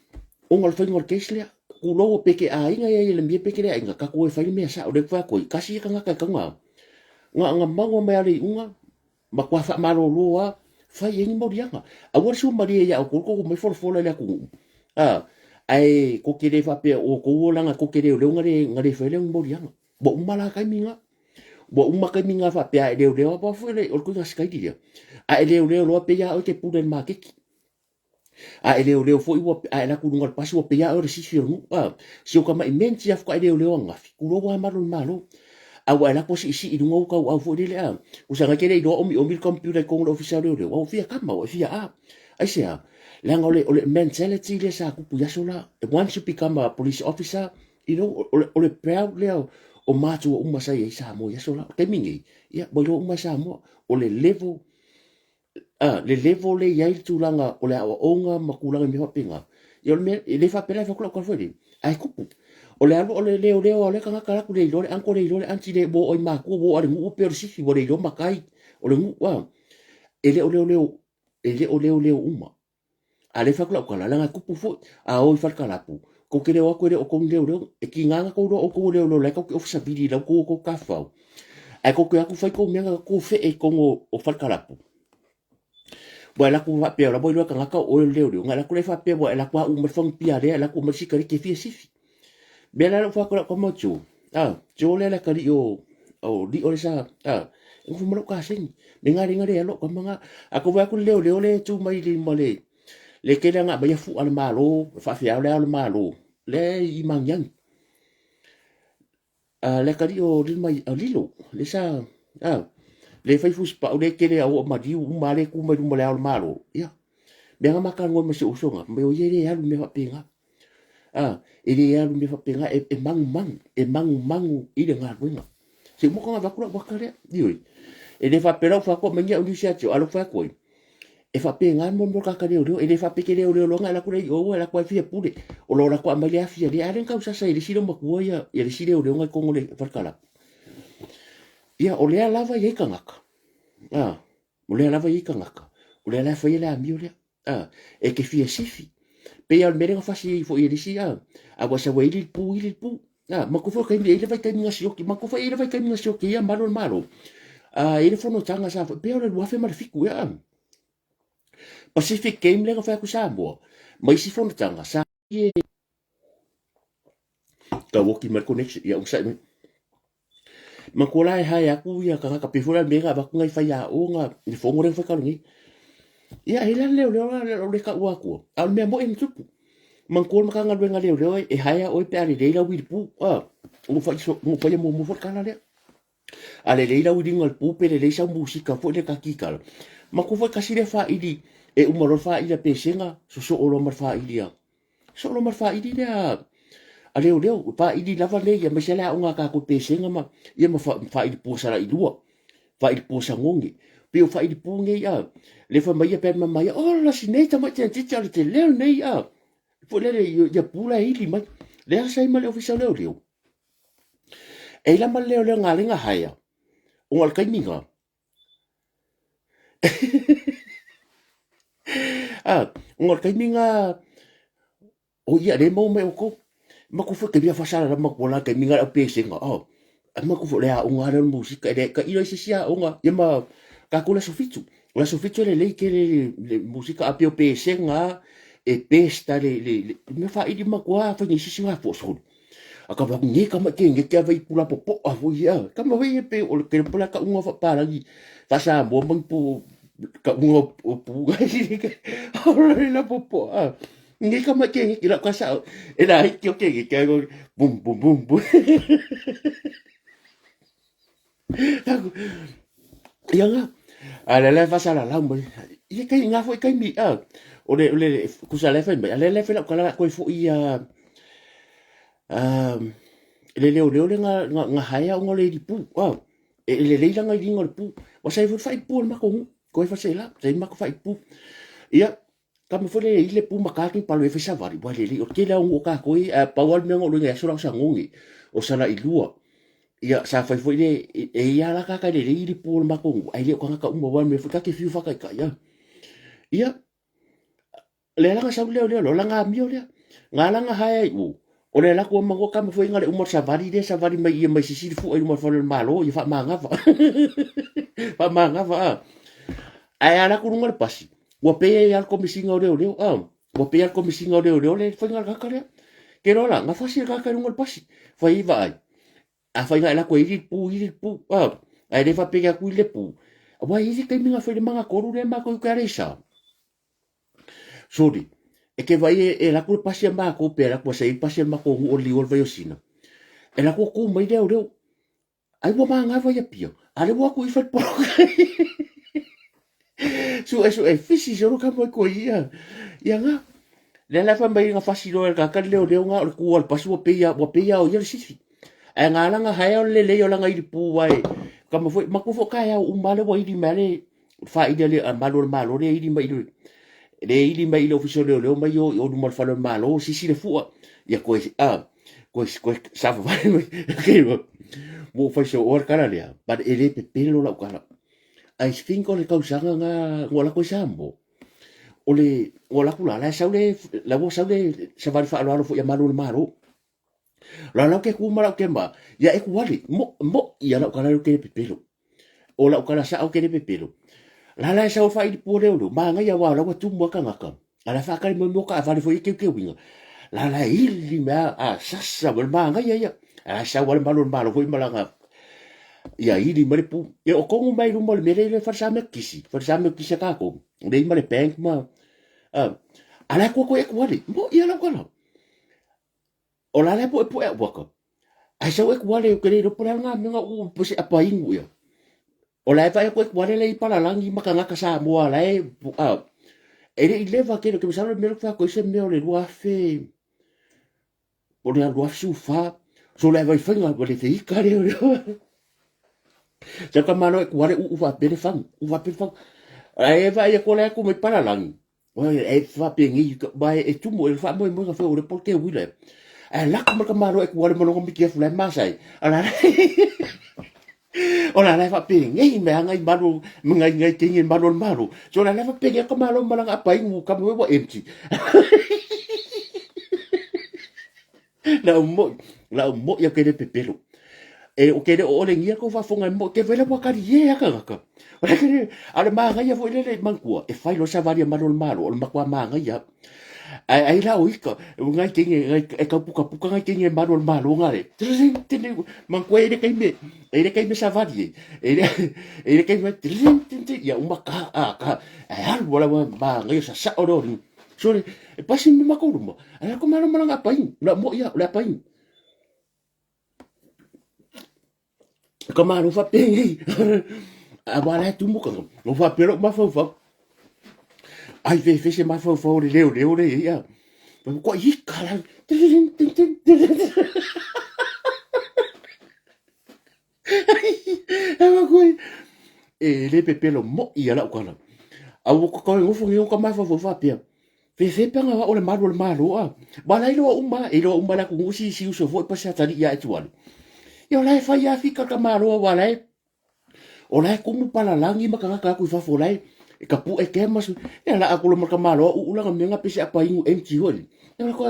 ona o le faiga o le case lea, tulou pe te aiga ia Ieremia pe te le aiga, tatou o e fai le mea sao, lea ou te fai atu ai, tasi ia tagata e tauga, na ona maua mai lava o le iuga, matua faamalolo lava, fai i ai ni moliaga. Aua le suamalie ia outou le tou omai folafola i le atunuu, a, ae tou te le faapea o outou leaga tou te leoleo na le, na le faia lea moliaga. Ua uma la taimi na. Ua uma taimi na faapea a e leoleo lava foi le, o le ituaiga sikaili lea. A e leoleo loa pei lava oe e te pule i le maketi. A e leoleo foi ua, a e alu atu i luga o le pasi ua pei lava oe o le sifi o le nuu. A, si ou tamai menti lava faatoa e leoleo ananafi, tulou lava malu o le Malo. A ua e alu atu ua siisii i luga ou tauau foi lele, a, usaga e te le iloa omiomi le computer i totonu o le ofisa o leoleo, a ua fia kama, ua e fia a. Aisea? Leaga o le, o le mentality lea sa tupu i aso la, once you become a police officer, you know, o le, o le proud lea o matua uma sa i ai i Samoa i aso la. O le taimi nei, ia, ua iloa uma e Samoa, o le level a, le level lea e i ai le tulaga o le aoaoga ma tulaga i mea faapena, ia o le mea, e le faapea la e fai atu lau tala foi lele, ae tupu. O le alu o le leoleo a o lea tagata alu atu le iloa le uncle le iloa le aunty le ua oo i matua ua oo i le nuu pei o le sifi ua le iloa matai o le nuu a. E le o leoleo, e le o leoleo uma. A lea e fai atu lau tala, leaga e tupu foi, a o i Falikalapu, tou te le o atu e le o outou ni leoleo. E tiga ona tou iloa o outou o leoleo o la e tou te ofa savili i la outou o tou tafafao. Ae tou te o atu fai tou mea na tou fee i totonu o Falikalapu. Ua e alu atu faapea o la ua iloa e tagata o oe o le leoleo, ona e alu atu lea faapea ua e alu atu a uma le fagupia lea, e alu atu uma le sikareti e fia sifi. Mea la lea ua fai atu lau tama o Joe, a, Joe lea le atalii o, o Lio lea sa, a, e nofo ma lou kaseni. Me nga le nga le alu au tama nga. A tou vaai atu le leoleo lea e tu mai lima le, le tele ana aumaia fua a le Malo, faafeao le ao o le Malo, lea e i Magiagi. A, le atalii o Lima, o Lilo, lea sa, a, le fai fusipau lea e tele a ua maliu uma lea e tu mai luma o le ao o le Malo. Ia, mea na ma talanoa ma si ou uso na, fai mai o ia e le alu i mea faapena. A, e le alu i mea faapena, e, e magumagu, e magumagu i le galuega. Se uma ona avatu lau ata lea, ioe. E le faapea lau fai atu aumai ni au niusa ia te au, a o lea ou fai atu ai, e faapena le mea o le tagata leoleo, e le faapea e te leoleo loa ona e alu atu lea i o, ua alu atu lava e fia pule. O lo o alu atu aumai le afi a le, a lea na tau sasa e le isi loomatua ia, ia le isi leoleo na i totonu o le fale kalapu. Ia, o lea lava e i ai tagata, a, o lea lava e i ai tagata, o lea la e faia le amio lea. A, e te fia sifi. Pei lava o le mea lea na fasi ai foi e le isi, a, a ua sau e ili le pu, ili le pu. A, matou foi o taimi, e i ai le vaitaimi na sioki, matou foi e i ai le vaitaimi na sioki ai a malu o le Malo. A, e i ai le fonotaga sa fai, pei o le 2007 ea, a. Pacific Game lea na fai atu i Samoa, ma isi fonotaga sa e tau oki mai le connection, ia onosai mai. Matua la e hae atu ia tagata, pei foi la le mea na avatu nai faiaoga, le fono lea na fai talu nei. Ia, e la le leoleo la, o le taua atua, a o le mea moi na tupu. Manatua le Matagaluega leoleo e haea oe pe a lelei lau uilipu, a, ua fai, ua faia muamua foi le tala lea. A lelei lau uiliga o le pu pe lelei sau musika foi lea ta kikala. Manatua foi tasi lea faili e uma loa le faili a Pesega, sosoo loa ma le faili a, sosoo loa ma le faili lea a, A leoleo, e faaili lava nei, aemaise le aoga a tatou pesega ma, ia ma faaili pua salailua, faaili pua sagogi. Pei o faaili pu nei a, le fai mai ia pe ma mai, ola si nei tamai tamaitiiti a o le tele lenei a. Foi lele ia pu la e ili mai. Le asa ai ma le ofisa o leoleo. E i la ma le leoleo galega haea, ona o le taimi na, a, ona o le taimi na, o ia lea e maua mai outou. Matou foi taimi a faasalalau matou la taimi na le au pesega, oh, a matou foi le aoga lea o le musika, e le tailo ai se isi aoga, ia ma tatou le aso fitu. O le aso fitu e lelei tele le musika, a pei o pesega lava, e best lava le mea faaili matua fai nei se isi gafoa solo. A ka vaku nei ka mai ke nge ke avai pula popoa foi ia. Ka ma wei pe o le ke pula ka unga fa palangi fa sa mo mang pu ka unga o pu ga o le la popoa. Nge ka mai ke nge ki la ka sa e la hi ke ke ke go bum bum bum bum. Ia nga. A le le fa la lau mai. Ia kai nga foi kai mi a. O le o le kusa le fai mai. A le le fai lau kala koe foi ia a le leo leo le nga nga nga haea o le pu. A e le leila nga ilinga o le pu. Wa sai foi fai pu o le mako ngu. Koe fa se la, sai mako fai pu. Ia Kama foi le i le pu ma kaki palo e fai savali wa lelei o tele au o kākou e a pau a le mea o loinga aso la o sagogi o sala i lua ia sa fai foi le e ia la kaka lelei i le pu o le matou nuu ae le o tagata uma wa mea foi ta te fiu faataitai a ia le alaga sau lea o lea loa laga amio lea ga laga hae ai u o le alaku ama ngo kama foi nga le uma savali le savali mai ia mai sisi le fua i luma o le fale o le malo ia faamagava faamagava a ae alaku luga le pasi Ua pei ai lava le Komesina o Leoleo, a, ua pei lava le Komesina o Leoleo le faiga kaka lea. Ke loa la, gafasi le kaka i luga o le pasi, fai ai vaai. Afai na e lako e ili le pu, ili le pu, a, ae le faapea atu ili le pu. Aua e i ai le taimi na fai le magatolu lea matou i uta i Aleisa. Sorry, e te vaai e, e lako le pasi a matou pe lako sa i le pasi a le matou nuu o le liu o le Vaiosina. E lako tu mai leoleo. Ai ua magava i Apia, a le ua aku i fale poloka. Suʻe suʻe fisi solo ka mai ko ia. Ia nga. Le la fa mai nga fasi loa ka ka leo leo nga o le ku al pasu ua peia ua peia o ia le sifi. Ai nga langa hae o le lei o langa ili pu ai. Ka ma foi maku fo ka ya u male wa ili male faaili a le a malu o le Malo lea ili mai i le le ili mai i le ofisa o leoleo mai o i o luma o le fale o le Malo sisi le fua ia koe a koe koe savavale mai okay mo fai so o le kala lea but e le pepelo lau kala I think o le tausaga nga ngua lako i Samoa o le ngua lako la la sau le la ua sau le savali faaaloalo foi a malu o le Malo la lau ke ku ma lau ke ma ia e ku ali mo mo ia lau kala ke pepelo O lau kala sao ke le pepelo. La la e sau whairi pō leo leo, māngai a wā lawa tumu a kangaka. A la whakari mo mo ka awhare fo i keu keu winga. La la e ili mea a sasa mo le māngai a ia. A la sau ale malo malo foi malanga ia ili ma le pu. E o kongu mai luma o le mele le whare sa mea kisi. Whare sa mea kisi a kākou. Le ima le bank ma. A la kua koe e kuale. Mo ia lau kala. O la le poepoe au waka. Ai sau e kuale o ke le ropo le ngā mea u pese apa ingu ia. O la e vai koe kuale le i palalangi ma kangaka Samoa la e a e le i leva ke ke masalo mea fa koe se mea o le 2000 o le 2014 so le vai fainga o le feika le o le Sa ka malo e kuale u u fa pele fang u fa pele fang. Ai e vai e kole aku mai palalangi. Oi, e faapenei, ma e tumu, e faamoemoega foi o le polo ke uila e. Ae lako mai ka malo e kuale ma longa miki afu la e masa ai. O la o la la e faapenei me anga i malu, me ngai ngai kengi malu o le malo. So la la e faapenei ka malo malanga apa ingu ka moe ua empty. La u moi, la u moi au ke le pepelo. E o ke le o ole ngia ko faafofoga e moi ke vela ua kali e aka gaka. O le kere, a le māngaia foi lele mankua, e fai lo savali a malo le malo, o le matua māngaia. Ai, ai la o ika, o ngai kenge, ngai, e kau puka puka ngai kenge malo le malo ngare. Tring, tring, mankua e le kaime, e le kaime savali e, e le, e le kaime, tring, tring, tring, ia uma ka, a, ka, e alu wala wa māngaia sa sa o le So le, e pasi me makou luma, ai la ko malo malanga apai, la mo ia, le apai. Ka malo faapea a wā la tumu ka no faapea lou mafaufau. Ai fefe se mafaufau o le leoleo le ia. Matua ika la. E le pepelo mo'i a lau kala. A ua ka ngofo ngi o ka mafaufau faapea. Fefe pe nga o le malu o le malo a. Ba lai loa uma, e loa uma la ku si si uso foi pa se atali ia e tuale. Ia o la e fai a fika ka malo wa lai. O la e kumu palalagi ma tagata atu i fafo o la e e ka puʻe kea ma ia la aku ma ka malo u ula nga menga pese apa ingu empty hoi. Ia la ko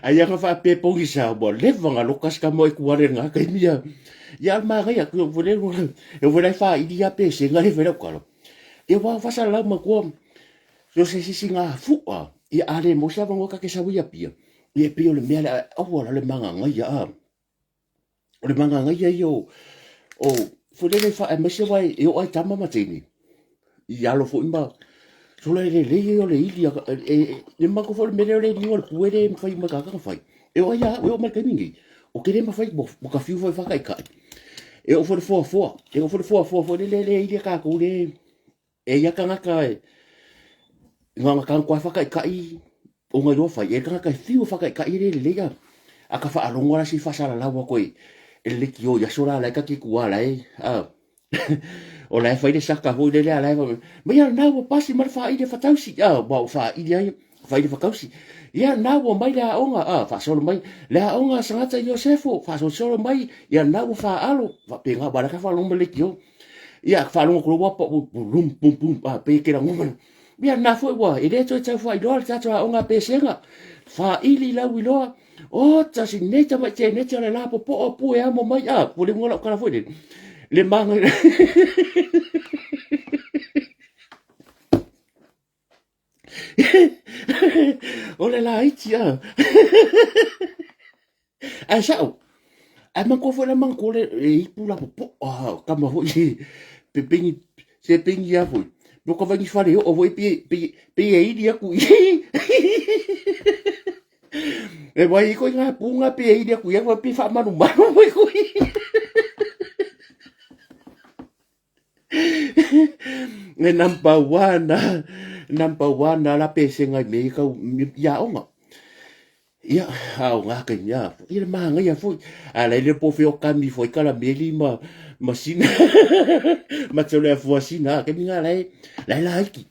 Ai anga faapea pogisa ua leva nga loka se kamo e kuare nga kaimi ia. Ia al magaia ku vole e vole fa ili ia pese nga le vela kalo. Ia wa fasa lau ma kua so se sisi nga fua ia ale mo sa vango ka ke sa ia pia. Ia pio le mea le aua la le manga ngai a. O le mangagaia ia o, o foi lele fa aemaise wai e o ai tama ma teine. I alo foi ma sola e lelei ia o le ili e, e, e mako foi le mele o le niu o le pue le mawhai mai kakanga whai. E o ai a, e o mai kaimi nei. O ke le mawhai, mo, mo ka fiu foi whaka i kai. E o foi le foa foa, e o foi le foa foa foi le le le ili a kākou le, E ia kangaka e nga ka koa whakaikai o nga iloa whai. E kangaka e whiu whakaikai e le lei a. A ka whaalongo ala si whasalalaua koe e le ki o iaso la lai ka ki kua lai. A. O lai whai le saka hoi le lea lai whai. Ma ia nā ua pasi ma le whaile whatausi. A, wa o whaile ai, whaile whakausi. Ia nā ua mai le aonga, a, whaasolo mai. Le aonga sangata Iosefo, whaasolo mai. Ia nā ua whaalo. Whapenga, wa la ka whaalongo ma le ki o. Ia, faalogo atu loa, ua pum, pum, pum, a, pei e kela ngoma. Ia, na foi ua, e le toe tau faailoa le tatou aoga a Pesega. Faaili lau iloa, o, tasi nei tamai teneti o le la popo'o pu e amo mai, a, ua le uga lau kala foi le, le maga. O le laiti a. Ae sa'o, ae manatua foi la manatua le e ipu la popo'o a kama foi pepengi se pengi a foi. No ka vaigi fale o'o foi pe pe pe e ili aku i. E wai ko ngā pūnga pe e ili aku i aku pe whaamarumaru foi koe. E number one, number one la pesenga i me kau i aoga. Ia, a o ngā kai mea, ia le māngaia foi. A lai le po whio kami foi kala meli ma, ma sina, ma te ole afua sina, ke mi ngā lai, lai la iki.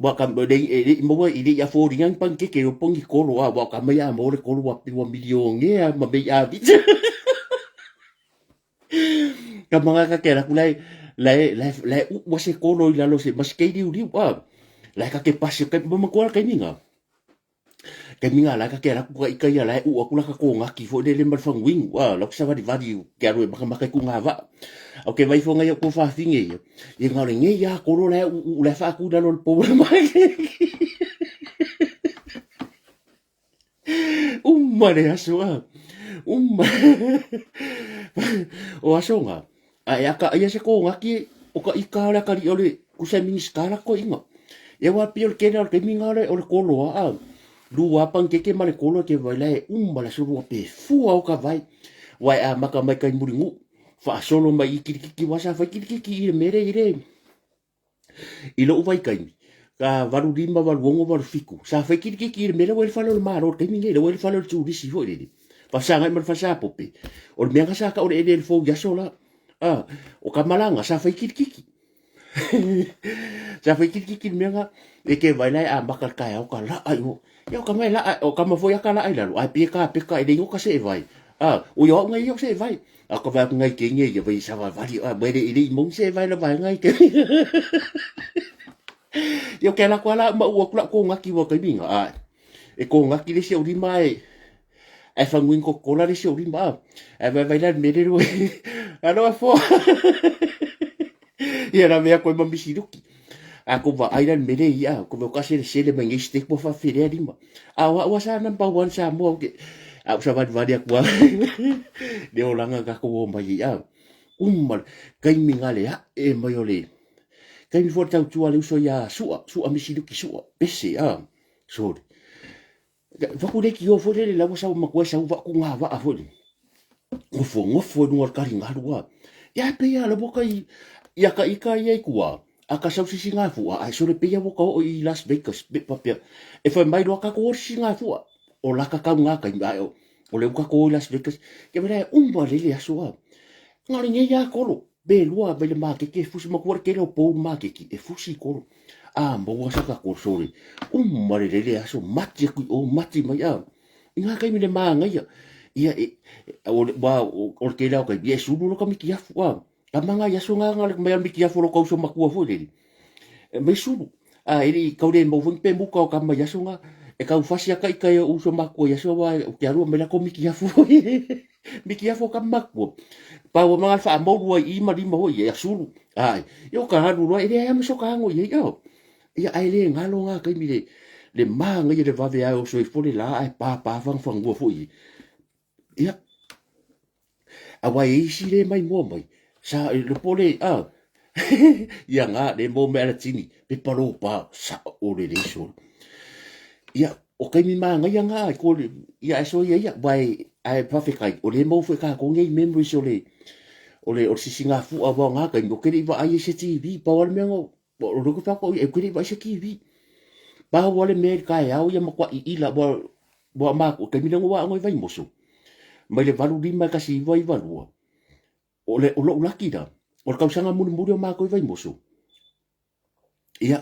Wa ka, le, e, le, maua i le i afo ringang pang ke ke o pongi kolo, a, wa ka mai a mo le kolo wa piwa miliongea ma mei a vita. Ka manga ka ke raku lai lai lai lai u wa se kolo i lalo se mas kei riu riu a lai ka ke pasi ka mama ko ka ninga ka ninga lai ka ke raku ka ika ia lai u aku la ka ko ngaki fo le le mal fang wing a la sa vali vali ke aru e maka maka ku nga va o ke vai fo ngai ko fa finge ia ia nga le nge ia kolo lai u u lai fa ku lalo le po mai Uma le aso a. Uma. O aso nga. A e aka ia se ko ngaki o ka ika ole akali ole kusa minisita la ko inga. E wa pio le kena o le minga ole ole koloa a. Lua pankeke ma le kolo ke vai la e uma la solo pe fua o ka vai. Wai a maka mai kai muringu. Whaasolo mai i kirikiki wasa whai kirikiki i le mere i le. I loʻu vaikaimi, ka 85, 86, 87, sa fai kilikiki i le mea lea ua i le fale o le Malo i le taimi lenei, lea ua i le fale o le turisi foi lele. Faafesagai ma le fale Sapope. O le mea na sa tau o le eleele fou i aso la. A, o ka malaga, sa fai kilikiki. Sa fai kilikiki le mea na, e ke vai la e amata le taeao ka laa i o. Ia o ka mai laa, o ka ma foi a ka laa i lalo, ae pei e kapeka e le igoa ka see vai. A, o ia au ngai ia o see vai. A ka vai aku ngai ke nge ia vai sa vai vali a mai le ile i mong se vai la vai ngai ke. Ia ke la ko ala ma u aku la ko ngaki wa kai minga a. E ko ngaki le se o lima e e fanguin ko kola le se o lima a. E vai vai la mere ro. Alo a fo. Ia la mea koe ma misi luki. A ko va ai la mere ia ko me ka sele sele mai ngai steak mo fa fere lima. A wa wa sa number one sa mo ke. A sa vali vali aku a. Le olanga ka ko o mai ia. Uma kai mi ngale a e mai ole. Kai mi fo tau tua le uso ia sua, sua misi luki sua. Pese a. Sorry. Faku le kio foi lele la ua sau matua sau vaa ku ngā vaa foi lele. Gofo gofo i luga o le taligalu a. Ia e pei lava o lea ua ka i ia ka ika ia i tua, a ka sau sisigafua ae sole pei lava ua ka oo i Las Vegas pe faapea e fai mai loa tatou o i sisigafua o la ka tau na taimi ae o lea ua tatou o i Las Vegas. Ia vaai la e uma lelei le aso a. Na o lenei lava tolo pe lua mai le maketi e fusi matua le tele o pou i le maketi e fusi tolo. A maua sa tatou sole uma lelei le aso mati atu i o mati mai a. I ngā taimi le māngaia, ia e, o le, wā, o, o le tele o taimi, ia e sulu lo ka mitiafu, a, ka manga i aso ngā ngā le mai al mitiafu lo kauso matua foi lele. E mai sulu, a, e li, kau le mau foi pe muka o ka mai aso ngā, e kau fasi aka i kai o uso matua i aso wā, o ke alua mai la ko mitiafu foi. Mitiafu o ka matua. Pau o mga wha mauru ai i ma lima hoi, e sulu. Ai, i o ka halu loa, e le ai ama so ka ango i ai, oh. Ia ae le galo ngā taimi le, le māngaia le vave ae oso ifo le lā ae pāpā whangwhangua foi. Ia, aua e isi le mai mua mai, sa e le pole, a, ia ngā, le mō me ala tini, pepa lōpā, sa o le le solo. Ia, o taimi māngaia ngā, ai ko, ia e so ia ia, wai, ae whawhekai, o le mou fwe kā kongi memories o le, o le, o le sisi ngā fua wao ngā taimi, o kere i wa ai e se TV, pau ale mea ngō, O le ko whako e kere i se TV. Pau ale mea i ka e ao ia makua i ila wa wa ma ko te mina wa ngoi vai moso. Mai le 85 e kasi iwa iwa lua. O le o lou laki la. O le kausanga muli muli o mākou i Vaimoso. Ia,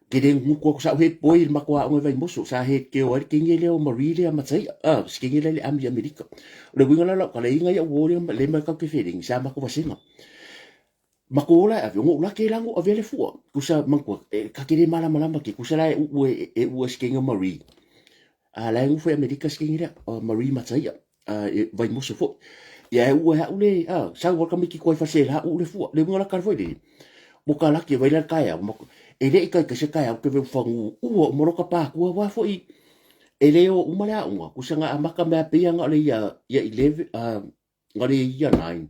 ke le nguku aku sa he poi le makoa aoga i Vaimoso, sa he keo ai le kenge lea o Marie lea Mataia, ah, se kenge lea le ami Amerika. O le uiga la lau kaleiga ia ua o le mai kau ke feeling, sa mako vasenga. Mako ola e ave, o ngo'u la ke lago avea le fua. Kusa manatua, e ka ke le malamalama ke kusa la e uu e, e uu e se kenge o Marie. A la e ngufo i Amerika se kenge lea, o Marie Mataia, a e Vaimoso foi. Ia e uu e a'u le, a, sau waka miki koe fase la uu le fua. Le winga la kala foi le, mo ka laki e vai la kae au, mako, e le i kai se kae au ke veu whangu ua o moroka pākua wā foi, e le o uma le aonga, kusa ngā amaka mea pea ngā le ia, ia 11, a, Nga le ia 9.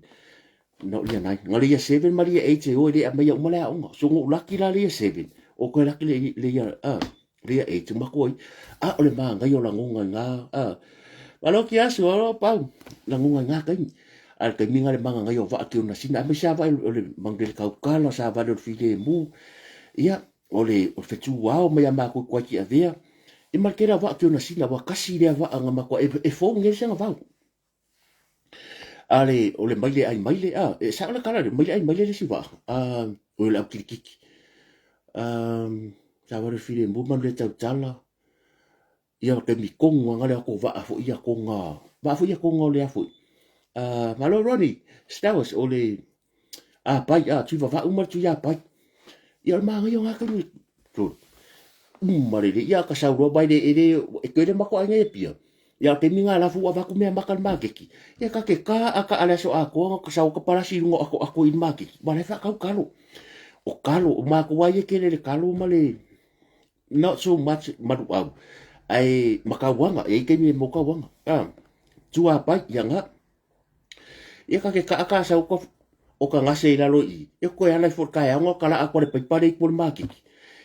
No ia 9. Nga le ia 7 ma le ia 8 e o e le amaia uma le aoga. So ngou laki la le ia 7. O koe laki le, le ia, ah, le ia 8 ma koe. Ah, o le māngai o langonga i ngā, ah. Malo ki asu, alo pau. Langonga i ngā kaimi. A le kaimi nga le mangangai o vaa ki ona sina. A mai sa vai o le mangele kaukala, sa vale o le file mu. Ia, o le, o le whetū ao mai a mākou koe ki avea. I ma le kera vaa ki ona sina, wa kasi lea vaa nga makoa. E, e fou ngere sanga vau. A le, o le maile ai maile, a, e sao le kala le maile ai maile le si waa, a, o le au kilikiki. A, sa wale file mbu manu le tautala, ia te mi konga ngale ako waa fo ia konga, waa fo ia konga o le afo. A, malo Ronnie, Stowers, o le, A pai, a, tui vavau ma le tui a pai. Ia o le māngaia o ngā kaimi. Uma lele, ia ka sau roa mai le e le, e koe le mako ai e pia. Ia o taimi ngā lafu ua vaku mea maka le makeki. Ia ka ke ka a ka ale aso a koa ka sau ka palasi runga ako ako i le makeki. Ma le whakau kalo. O kalo, o mākou ai e kele le kalo ma le, not so much maru au. Ai makauanga, e i taimi e mokauanga. Ah, tua pai, ia ngā. Ia ka ke kaʻa ka sau ka o ka gase i lalo i. E koe ala i fo ka aonga ka la a le paipale i kua makiki.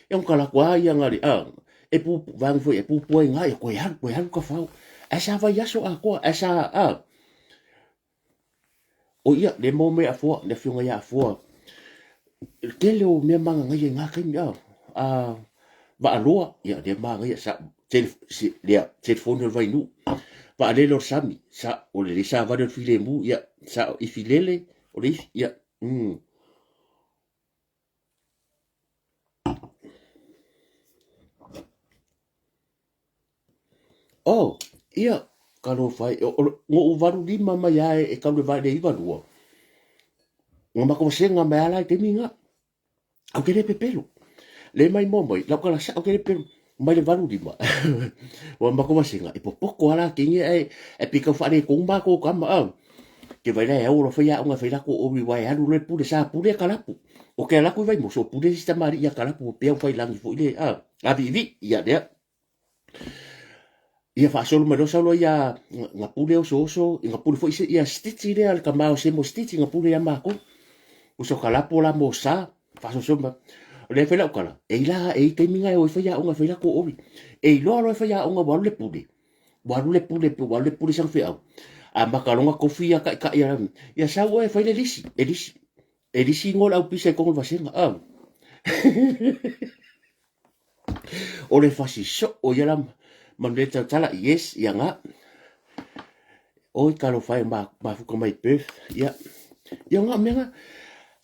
E ka la kua ia ngari a e pu vangi foi e pu pua i ngā e koe halu koe halu ka whau. E sa vai aso a koa e sa a o ia le mō me a foa le whionga ia a foa. Tele o mea mangangaia i ngā kaimi a a vaaloa ia le mangaia sa lea telefoni o le vainuu vaalele o le sami sa o le savali o le filemu ia sa ifi lele o le ifi ia mm. Oh, ia, ka lofa e, o, ngo'u 85 mai ae e kau le vai le 92. Nga mako vasenga mai ala i taimi nga. Au ke le pepelo. Le mai mo mai, lau kala sa au ke le pepelo. Mai le 85. Ua mako vasenga, e popoko ala ke nge e, e pika whaare kong mako kama au. Ke vai la e au ora whai a onga whai lako o wai alu le pule sa pule kalapu. O ke alaku i vai mo so pule si tamari ia kalapu o pea whai langi fo ile a. Avi vi, ia lea. Ia faasolo mai loa sau loa ia nga pule osooso, nga pule foi ia stitch lea le tama o Semo Stitch nga pule ia makou. Uso ka lapo la mo sa, faasolosolo mai. O lea fai lau tala, e i la e i taimi nga e o e fai aoga e fai lako ori. E iloa loa e fai aoga ua alu le pule. Ua alu le pule, ua alu le pule sana feau. A maka longa kofi ia kai kai ia. Ia sau e fai le lisi, e lisi. E lisi ngo le au pisa i kongo le vasega. Ah. O le fasi so o ia la manu tau tala yes ia nga. Oi talofa e ma mafuka mai Perth ia. Ia nga mea nga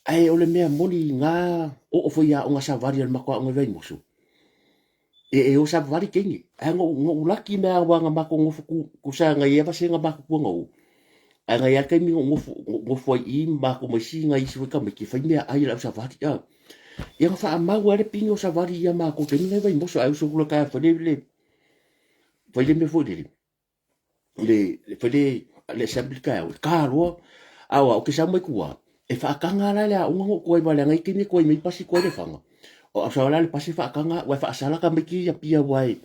ae o le mea moni nga oo foi ia onga savali a le matou aoga i Vaimoso. E e o savali teine. Ae ngo ngo laki mea wa nga matou ngofo ku ku sa nga ia vasega matou kua nga o. Ae nga ia taimi ngo ngofo ngofo ai i matou ma isi nga isi foi tamaiti e fai mea ai le au savali a. Ia nga faamau ai le pine o savali ia matou taimi nga i Vaimoso ae uso kula taeao fai le le fai le mea foi lele. Le fai le le assembly taeao e ka loa a o au ke sau mai tua e faataga la le aoga na ou tuai vale ai kini tuai mai pasi tuai Lefaga o au sa la le pasi faataga ua faasala tamaiti ia pia ua e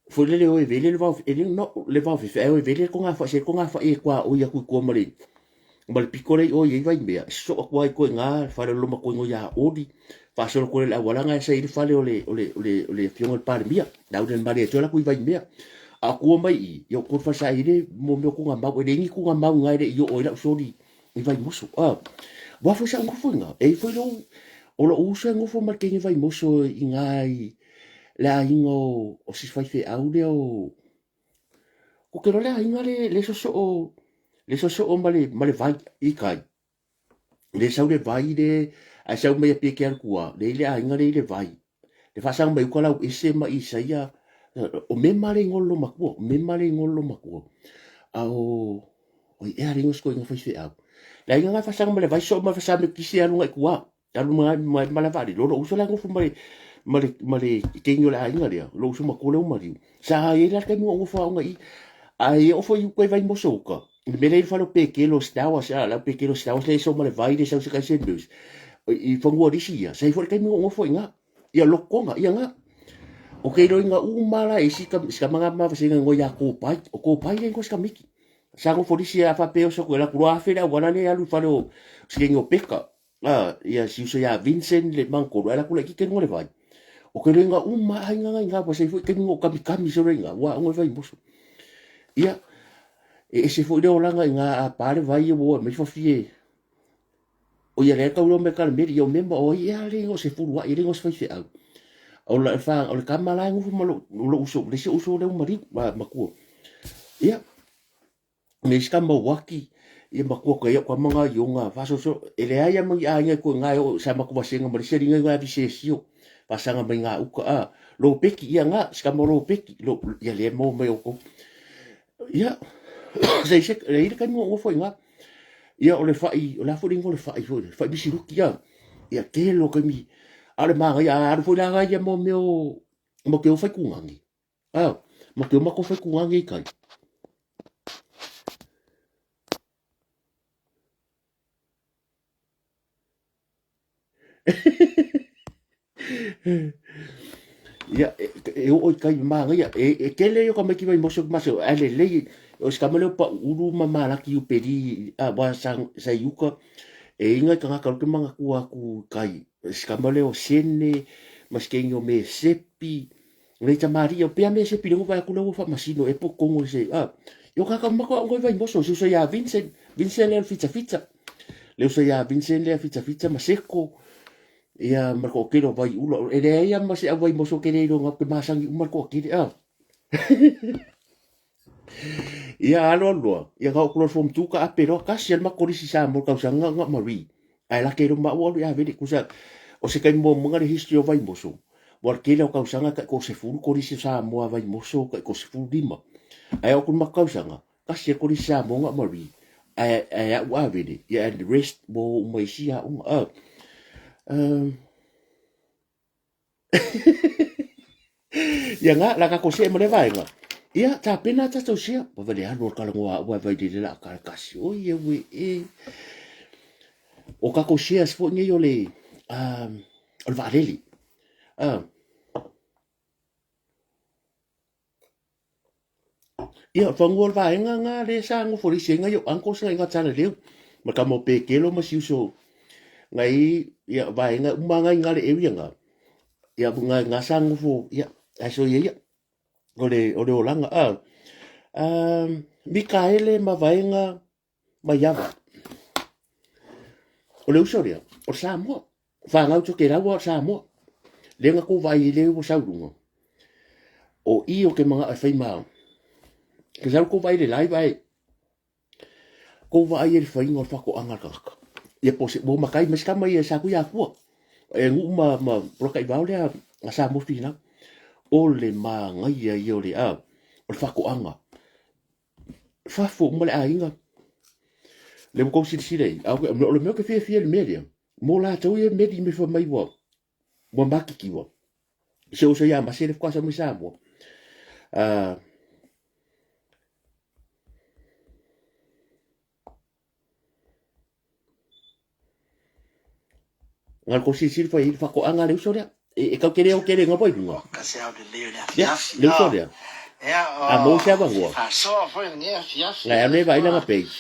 foi lele o e vele le vao e le no le vao fefe ai o e vele ko ngā se ko ngā e kua o ia ku kua ma le ma le piko lei o i vai mea e sosoo atu ai koe ngā fale o loma koe ia oli faasolo koe le auala nga sa i le fale o le o le o le o le afioga i le Palemia le au le male atu la kui vai mea a kua mai i yo ko fa sa i le mo mea ko ngā mau e le ingi ku ngā mau ngā le i o i lau soli i vai moso a wa fo sa ngofo nga e foi lo o lo uso e ngofo ma ke vai moso i ngā i le aiga o o si fai fe au le o Ko ke le aiga le le sosoo le sosoo ma le ma le vai i kai. Le sau le vai le ai sau mai apia ke alu kua le ile aiga le ile vai. Le faasanga mai uka lau ese ma Isaia o mema le ingoa o le lomatua, o mema le ingoa o le lomatua. A o oi ea le ingoa o si toeaina faifeau. Le aiga na faasanga mai le vai soo ma le faasanga mai kisi alu ngai tua. Alu mai mai ma le vale lo lo uso la ngofu mai ma le ma le keini o le aiga lea lo uso matua leo maliu sa ai la taimi o ngofu aoga i ai o foi uka i vai moso uka le mele i falo peke lo stawa sa la peke lo stawa le so ma le vai le sau se kai se news i fangua risi ia sa i foi taimi o ngofu inga ia lokonga ia nga o ke ilo inga uma la isi ka ka manga ma se ngo ya ko pai o ko pai le ngo ska miki sa ngo folisi a fa pe o so ko la kulo afe la wala le alu falo se ngo peka A, ia si uso ia Vincent le mangkolo, ala kula ki kengo le vai. O ke renga uma ai nga nga pa sei foi kengo kami kami so renga, wa ngo vai moso. Ia, e ese foi le olanga i ngā a pare vai e wo me fafie. O ia le kau me kala meri o memba o ia le ngo se furu ai le ngo se fai fe au. O la fa o le kama la ngo ma lo lo uso, le se uso le umari ma makua. Ia, me isi ka mau waki ia makua koe ia kua manga i onga fasoso e leai a mangi aiga koe ngā o sa maku vasenga ma lise ringa ngā vise sio fasanga mai ngā uka a lo peki ia ngā ska mo lo peki lo ia le mo mai o ia se se le ira kai mo foi ngā ia o le fai o la foi ringo le fai foi fai bisi ruki ia ia ke lo kai mi a le manga ia aru foi la ia mo me o mo ke o fai kungangi Ah, ma ke o mako whai kungangi kai. Ia, e, e oo i kai māngaia, e, e kele i o ka maiki mai moso ki maso, a le lei, o se kamale o pa uru ma malaki u peri, a wa sa, sa i uka, e inga i kangaka luke manga kua aku kai, se kamale o sene, ma se keingi o me sepi, Nei tamaria o pea me se pile vai kula ua faamasino e po kongo se a yo ka ka mako ngoi vai moso se uso ia Vincent Vincent le fitsa fitsa le uso ia Vincent le fitsa fitsa ma seko ia ma ko kilo vai ula e le ia ma se vai moso ke le lo ke masangi uma ko kile a Ia alo alo loa, ia ka okulo form 2 ka ape loa kasi al makolisi sa mo kausa nga nga Marie. Ai la ke ma ua ia vele kusa o se kai mo mga le history o Vaimoso. Wa ke le kausa nga ka ko se fulu kolisi sa mo a Vaimoso ka ko se fulu lima. Ai o ma kausa nga kasi e kolisi sa mo nga Marie. Ai ai a ua vele ia and the rest mo uma isi a unga. Ia ngā, la kako se ma le vaenga. Ia, tā pena tātou sia. Pa vele alu o kalangoa ua vai le la ka kasi. O ia ue e. O kako sia se nei o le, o le vaalele. Ia, whangua o le vaenga ngā le sa ngofo le isi ngai o uncles ngai ngā tala leu. Ma ka mo pekelo ma si uso ngai ia vaenga uma ngai ngā le area ngā. Ia ngā ngā sa ngofo ia ai so ia ia. O le, o le olaga, a. Mikaele ma Vaega Maiava. O le uso lea, o le Samoa. Fanau Tokelau o le Samoa. Lea na kou vaai i le ua sau luga. O i o ke manao e fai ma ke sau kou vaai i le live ae kou vaai i le faiga o le faatoaga a le tagata. Ia po se ua matai mai se tama ia sa kui akua. E nuu ma ma poloka i vao lea a Samoa finau. O le manaia ia o le a o le faatoaga. Fafo uma le aiga. Le ua tou silasila i ai, o le mea ou te fiafia i le mea lea, mo latou ia meli mai fai mai ua ua matitiua. Se uso ia Mase le faatoa sau mai Samoa. Na kou silasila foi i le faatoaga a le uso lea. E kau te le o tele nga i luga. Kasi ao lelei o le Ia, afiafi. le uso lea. Ia, A maua se avanoa. Faasoa foi lenei afiafi. Na e alu e vaai lana page.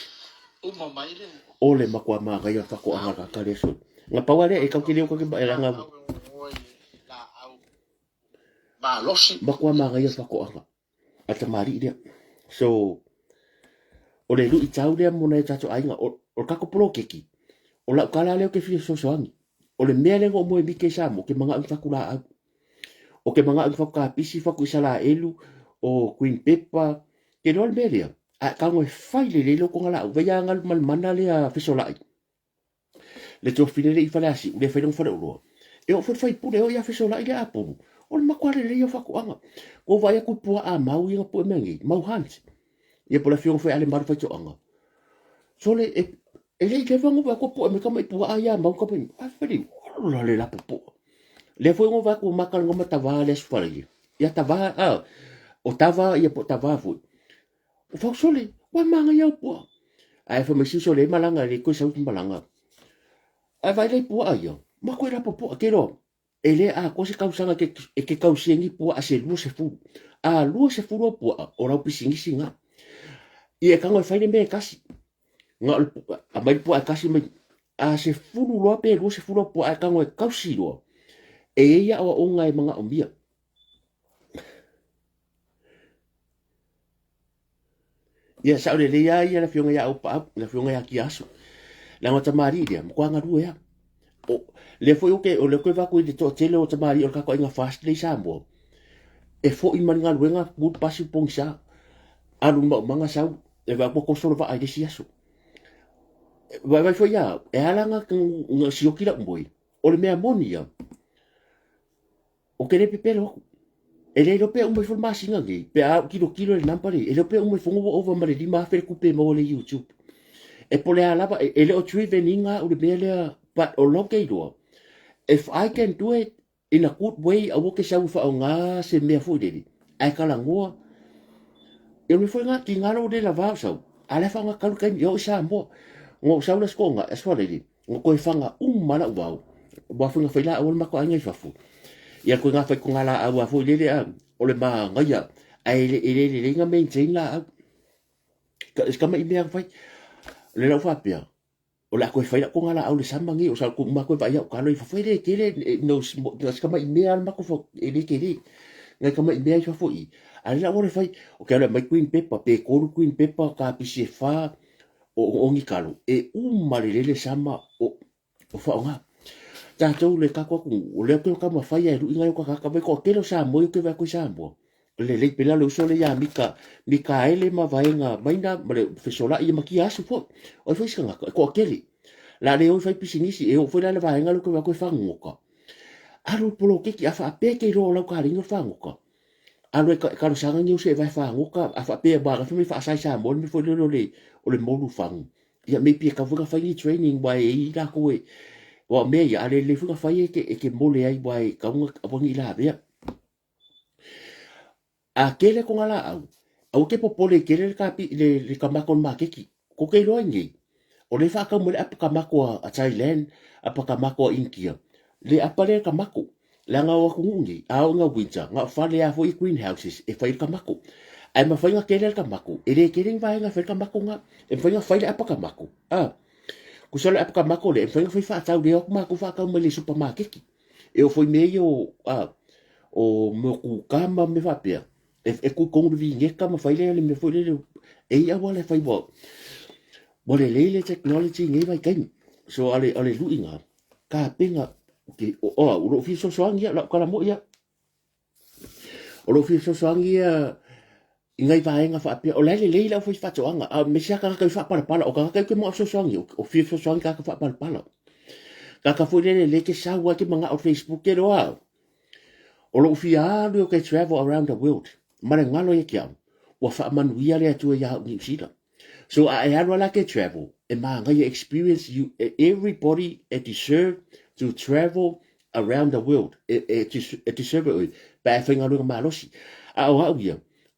Uma mai le O le matua manaia o le faatoaga a le tagata lea sui. Na pau lava lea e kau te le o kake e lana Laau e gogoa i le laau malosi. Matua manaia o le faatoaga. a le tamalii lea. So, o le luitau lea mo nai o tatou aiga, o, o le tatou poloketi, o lau tala lea ou te fia fesoasoani. O le mea lea na ou moe mike i Samoa, ou te manao i fatu laau. Ou te manao i fatu kapisi, fatu Isaraelu, o green pepper, ke loa le mea lea. A e tago e fai lelei lou togalaau, vai a galu ma le mana lea fesolai. Le tuafafine lea i Faleasiu, lea e fai lona faleoloa. E oo foi le faipule, e oo ia fesolai le apulu. O le matua lelei o faatoaga. Ua ou vaai atu i puaa mau ia na pue mai nei, mau hunt. Ia po o le afioga foi ia Lemalu Faitoaga. Sole, e, e le i leva ona vaai atu pue mai tama i puaa ia mau tama i. Ai fali, ola le lapopoa. Lea foi ona vaai atu maka le ma tava le aso Faraile. Ia tava, a, o tava ia po o tava foi. O Fausole, ua manaia au puaa. Ae fai mai si uso le malaga, le koe sau malaga. Ae vaai lai puaa ia, ma koe lapopoa, ke loa, e le atoa se tausaga e ke, e ke tausia ni puaa se 20. A 20 o puaa, o lau pisinisi na. Ia e tago e fai le mea e tasi. Na o le, aumai le puaa e tasi mai, a 10 loa pe 20 o puaa e tago e tausi loa, e i ai aoaoga e manaomia. Ia, sao lelei lava ia le afioga ia Aupaau, le afioga ia Kiasu. Leaga o tamalii lea, matua galue lava. O, lea foi ou te, o lea ou te vaai atu i le toatele o tamalii o le tatou aiga FAST lea i Samoa, e foi mai le galuega, tu le pasi pogisa, alu i le maumaga sau, e vaai atu ua toso le vaa i le isi aso. Vaivai foi ia au, e ala ona sioki lau moe, o le mea moni ia, Ou te le pepelo aku. E le iloa pe uma ifo le masina nei, pe a ou tilotilo i le number nei, e le iloa pe uma ifo ua ova ma le 5,000 le tupe e maua i le YouTube. E po o le a lava, e le o driven ina au i le mea lea, but o la ou te iloa, if I can do it in a good way, aua ke sau e faaaoga se mea foi lele, ae talanoa. Ia o le mea foi lena, tiga lou le lava o sau, a o la e faaaoga talu le taimi, e oo i Samoa. Na ou sau le Aso Toonai, Aso Faraile, Ua toe faga uma la'u vao, ua foi na fai laau a le matou aiga i fafo. Ia toe na fai toga laau a foi lele a, o le manaia, ae e le lelei na maintain laau. Se tama i mea na fai. O le la ua faapea, o le a toe fai la'u toga laau i le sama nei, o sa uma toe vaai au talo i fafo, e le tele, no, se tama i mea a le matou, e le tele. Nai tama i mea i fafo i, a o le la ua le fai, ou te alu e aumai green pepper, pe tolu green pepper, kapisi e fa, o ni kalo, e uma lelei le sama o, o faaaoga. Tatou le tatou atunuu, o lea ou te taumafai e lui nai o tagata, vai toatele o Samoa ia ou te vaai atu i Samoa. Lelei pele le uso lea ia Mika, Mikaele ma Vaega Maina ma le Fesolai ma Kiasu foi. O ai foi isi tagata, e toatele. La le o e fai pisinisi, e oo foi la i le vaega lea ou te vaai atu e fagogota. Alu i le poloketi, a faapea e te iloa o lau kaleni o le fagota, Alu e talosaga ni uso e vae fagota, a faapea aua fai mai faasa i Samoa le mea foi lele o le o le molu fagu. Ia maybe e tatau foi ona fai ni training aua e i ai latou e aua o mea ia a le lelei foi ona fai e te e te mole ai aua e tatau ona aua ne i lavea. A tele togalaau, aua te popole i tele le kapi le le tamato o le maketi. Ko te iloa ai nei, o lea e faatau mai le apu tamato a Thailand, apa tamato a India, le apa lea tamato. Leaga o atunuu nei, a oo ina winter, na o fale lava foi greenhouses e fai ai le tamato. Ae mafai ona tele le tamato, e le tele ni vaega e fai ai le tamato na. E mafai ona fai le apa tamato, a. Tusa o le apa tamato lea, e mafai ona fai faatau, lea o atu matou faatau mai le supamakeki. E oo foi i mea ia o, a, o mea o kukama ma mea faapea. E ku kongu le vineka ma fai lea le mea foi lele e i auala e fai ua ua lelei le technology i nei vaitaimi. So a le a le luiga tapena ke o o au o lou fia fesoasoani ia, lau tala moi ia. O lou fia fesoasoani ia i nai vaega faapea, o la e lelei le aufaifaatoaga, a aemaise lava tagata e faapalapala, o tagata ia ou te manao e fesoasoani, o fia fesoasoani tagata faapalapala. Tagata foi lele lea e te sau lava e te manao i le Facebook, e iloa au, o lou fia alu ou te travel around the world, ma le galo ia te au, ua faamanuia le Atua ia au i Niu Sila. So a e alu lava la e te travel, e manaia experience you, everybody e deserve to travel around the world e, e, e deserve oe pe a e faigaluega malosi. A o au ia,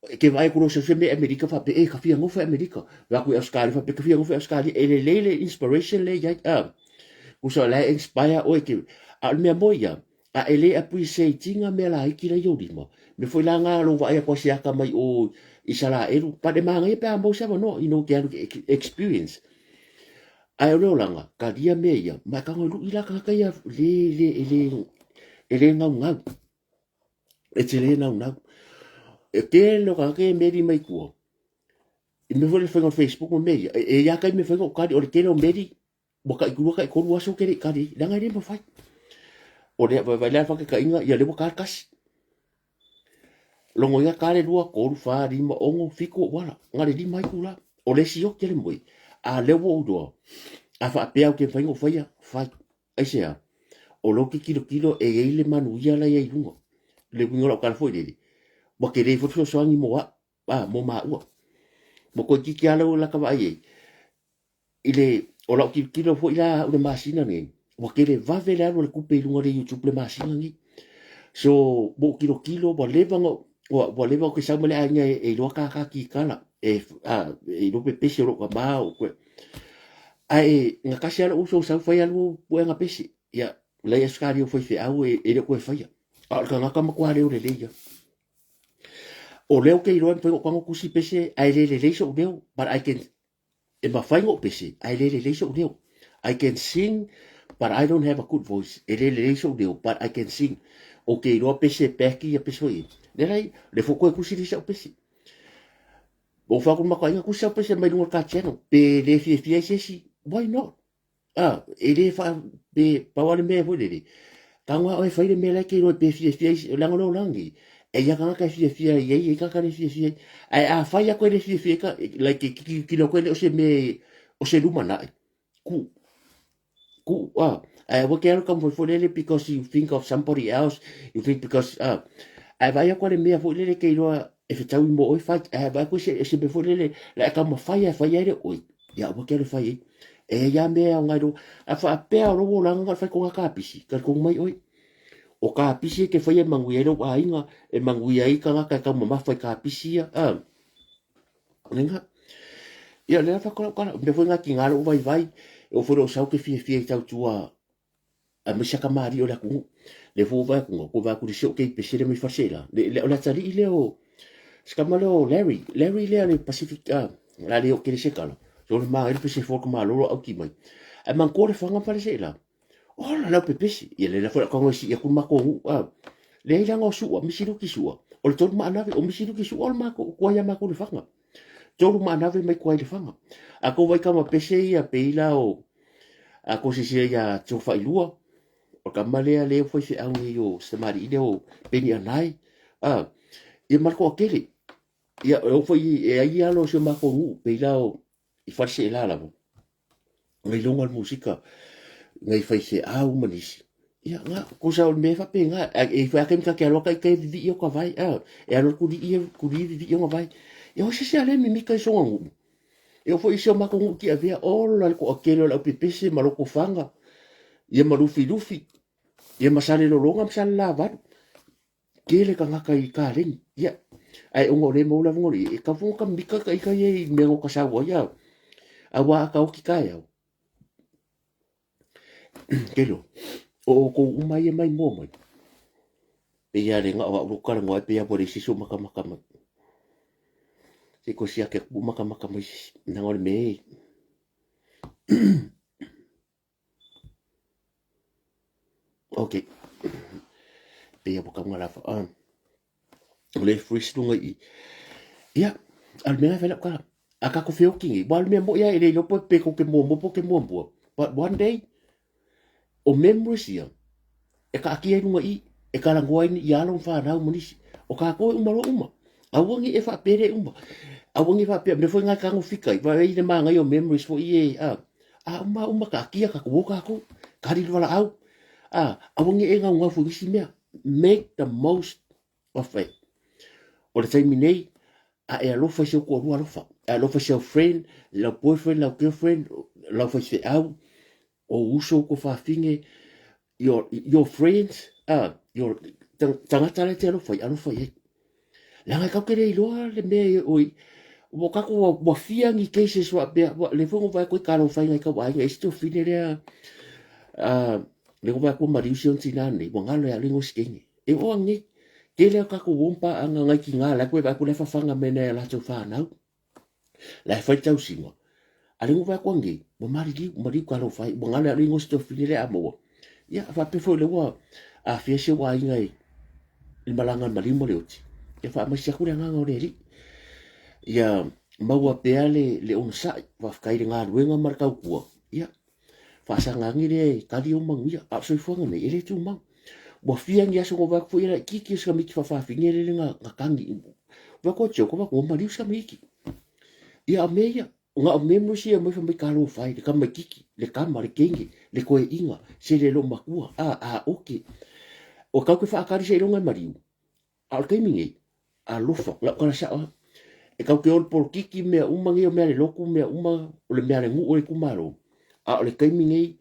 e ke vaai atu loa i se mea i Amerika faapea, e ka fia nofo i Amerika. Vaai atu i Australia faapea, ka fia nofo i Australia. E lelei le inspiration lea i ai, a. Tusa o la e inspire oe ke, a o le mea moi ia, a e le appreciate ina mea laiti la i ou lima, mea foi la na lou vaai atu a se ata mai o Isaraelu, but e manaia pe a maua se avanoa, you know, ke alu ke experience. Ae o le olaga, talia mea ia, ma e tago e luʻi la tagata ia le, le, e le, e le naunau. E te le naunau. E tele o tagata ia e meli mai tua, i mea foi le faiga o le Facebook ma mea ia, e, e ia taimi e fai ona ou tali, o le tele o meli, ua taitulua taitolu aso ke le i tali ai, leaga e le mafai. O le, vaai la le faataitaiga, ia lea ua ta le tasi. Logoina ta le 2, 3, 4, 5, 6, 7 ou ala. Na le 5 itula. O le isi oki a le moe. A lea ua ou iloa, a faapea au ke mafai ona ou faia, fai. Aisea? O lea ou te tilotilo e i ai le manuia la e i ai i luga. Le uiga o lau tala foi lele, ua tele foi le fesoasoani mo au, a, mo maua. Ua toeitiiti lava lau lata vaai i ai, i le, o lau tilotilo foi la au i le masina lenei, ua tele vave le alu a le tupe i luga o le YouTube i le masina lenei. So, ua ou tilotilo, ua leva ona, ua, ua leva ou te sau mai le aiga e, e iloa tā tā kikala, e, a, e iloa pepesi o lou tama, o koe. Ae, na tasi lava lou uso sau fai alu puega pese. Ia, la i Ausetalia o faifeau e, e le o toe faia. A o le tagata matua leo lelei ia. O lea ou te iloa e mafai ona ou tago tusi pese ae le lelei so'u leo, but I can, e mafai ona ou pese ae le lelei so'u leo. I can sing but I don't have a good voice. E le lelei so'u leo but I can sing. Ou te iloa pese Becky ia pese foi ia. Leai, lea foi toe tusi le isi a'u pese. Ua ou fai atu i le matou aiga, tusi sau pese mai luga o le ta channel. Pe le fiafia ai se isi, why not? A, e le wha, pe, pau a le mea foi lele. Tago a oe fai le mea la e te iloa pe fiafia ai, leaga o le olaga nei, e ia tagata e fiafia ai, e i ai tagata le fiafia ai. Ae a fai atu e le fiafia ai ka, like e tilotilo atu e le o se mea, o se lumanai, ku, ku, a, ae aua te alu taumafai foi lele because you think of somebody else, you think because, a, ae vaai atu a le mea foi lele e te iloa e fetaui mo oe, fai, ae vaai atu e se mea foi lele, la e taumafai a e fai ai le oe, ia aua te alu e fai ai. E ia mea e aoga i lou, a faapea o lou olaga na o le fai kona kapisi, talitonu mai oe. O kapisi e te faia e manuia ai lou aiga, e manuia ai tagata e taumamafa i kapisi ia, a. Lena. Ia, lea whakora o kara, mea foi ngā ki ngā lou vaivai, e o foi lou sau ke fiafia i tautua aemaise a kamali'i o le atunuu. Lea foi ua vaai atu, ua vaai atu i le isi o keipese lea mai Faleseela. Le, le, o le atalii lea o, se tama lea o Larry, Larry lea le Pacific, ah, la le o kele se tala. So le manaia le pese fua ka malolo au ki mai. Ae manatua le fanga Faleseela. Ola lau pepese. Ia le la foi la kaunga si aku makou nuu, ah. Leai leaga o Su'a, Misiluki Su'a. O le tolu maanave, o Misiluki Su'a o le makou, kuai ia makou le fanga. Tolu maanave mai kuai le fanga. A kou vai kama pese ia pei la o, a kou sisia ia Tofailua, o kama lea lea faifeau nei o se tamalii lea o Peni Anae, a, ia ma le toatele. Ia, e oo foi e ai alo o si o makou nuu, pei la o i Faleseela lava. Ngai loga le musika, ngai faifeau ma nisi. Ia, nga, kusa o le mea e faapena, e i whai ake mita ke aloa ka i te vivii o ka vai, a, e aloa kuli ia, kuli vivii o nga vai. Ia o se se ale mimika i songa nuu. E o foi i se o makou nuu ki avea, ola le toatele o le aupepese ma Lotofaga, ia ma Lufilufi, ia ma Salelologa ma Salelavalu. Tele tagata i kaleni, ia. Ae ona o lea e maua le avanoa e tatau foi ona kamika ka ita ia i mea na ota sau ai, a. Aua a ta oti taeao, kelo, o outou uma ia mai mua mai, pei lava le na o au lou talanoa ai pei lava ua leai se isi o matamata mai. Se i toe siaki atu po o matamata mai se isi, leaga o le mea e Ok. Pei ua tau lava. O le fresh luga i i. Ia, a o le mea la e fai lau tala, a tatou feoti nei, aua o le mea moni lava e le iloa pe tou te muamua pe ou te muamua, but one day, o memories ia, e taatia i luga i i, e talanoa ai i alo ma fanau ma nisi. O tatou e uma loa uma. Aua ne i e faapea le uma. Aua ne i faapea, mea foi na e tago fika ai, vaai i le manaia o memories foi ia, a, a uma uma taatia tatou o tatou, kali le valaau, a, aua ne i e naunau foi i nisi mea. Make the most of it. O le taimi nei, a e alofa i si ou toalua alofa, a e alofa i si au friend, lau boyfriend, lau girlfriend, lau faifeau, ou uso, ou tuafafine, your friends, ah, your tagata la e te alofa i, alofa i ai. Leaga e kau te le iloa le mea e oi, ua tatou ua, ua fia ni cases faapea, ua, le foi no vae koe kalo whainga i kau aiga, isi tuafafine lea, ah, le no vae koe mariu si ona tina nei, ua ngalo e ale ngo sikenge. E oo ake nei, tele a tatou uo ma paaga nai tina la e koe vaai atu la e fafaga mai nai a latou fanau, la e fai le tausiga. A le vaai atu nei, ua maliliu, maliu talofa ai, ua galo ia le igoa si tuafafine lea a maua. Ia, faapea foi o lea ua afea si ou aiga i le malaga a le maliu ma le oti. Ia faamaise atu le agaga o le Alii. Ia maua pea le, le onosai, faafetai i le galuega ma le tautua. Ia, Faasaga ane lea e tali ou manuia, a o soifuaga nei, e le tumau. Ua fia ni aso na vaai atu foi e laitiiti o si tamaiti faafafine lele na, na tagi. Vaai atu a joke, vaai atu ua maliu si tamaiti. Ia a o mea ia, na o memories ia mai fai mai talofa e, le tamaititi, le tama, le teine, le toeaina, sele lou matua, a, a oke. O tau ke faatali seiloga e maliu. A o le taimi nei, alofa, lau tala sao lava, e tatou te o i le polokiki mea uma nei, o mea a le lotu, mea uma, o le mea a le nuu o le itumalo. A o le taimi nei,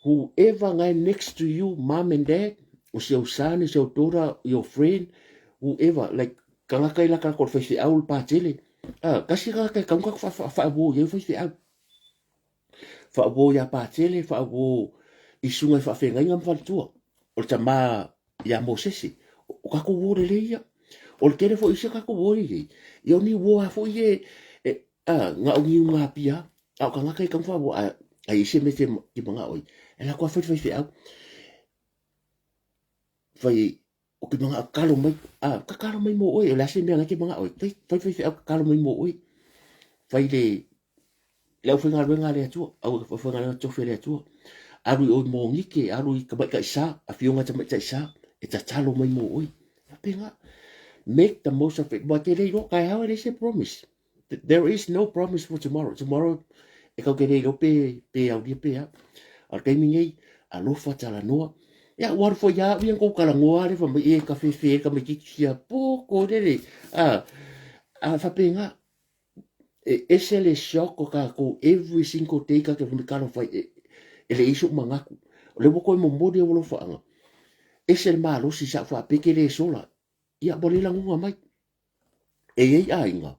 whoever na e next to you, mom and dad, o si ou son, o si ou daughter, your friend, whoever, like, tagata i latalata o le faifeau o le patele, ah, tasi tagata e tatau ona tatou faauo i ai o faifeau. Faauo ia Patele, faauo i susuga i faafeagaiga ma faletua. O le tama ia Mosese, o tatou uo lelei ia. O le tele foi o isi a tatou uo lelei, ia o ni uo lava foi e, e a, na o ni unapia, a o tagata e tatau ona faauo, a, a i ai se mea e te manao ai, e alu atu lava fai le faifeau. Fai, Ou te manao tatalo mai, a, tatalo mai mo oe, o le a se mea na e te manao ai, fai, fai faifeau tatalo mai mo oe. Fai le, le aufaigaluega a le Atua, au aufaigaluega totofi a le Atua. Alu i oi mōnike, alu i tamaitai sa, afioga i tamaitai sa, e tatalo mai mo oe. Faapena. Make the most of it. Ua te le iloa, taeao e leai se promise. There is no promise for tomorrow. Tomorrow, e kau te le iloa pe, pe aulia pe a. A o le taimi nei, alofa talanoa. Ia, ua alu foi ia au ia na kou talanoa le fai mai, e ka fefe e tamaitiiti sia poko lele. A, a faapena, e ese le shock o tatou every single day ka te fai mai talofa e, e leai so'u manatu. O lea ua toe momoli ou alofaaga. Ese le malosi sa ou faapea ke le sola. Ia, ua le lagona mai. E i ai aiga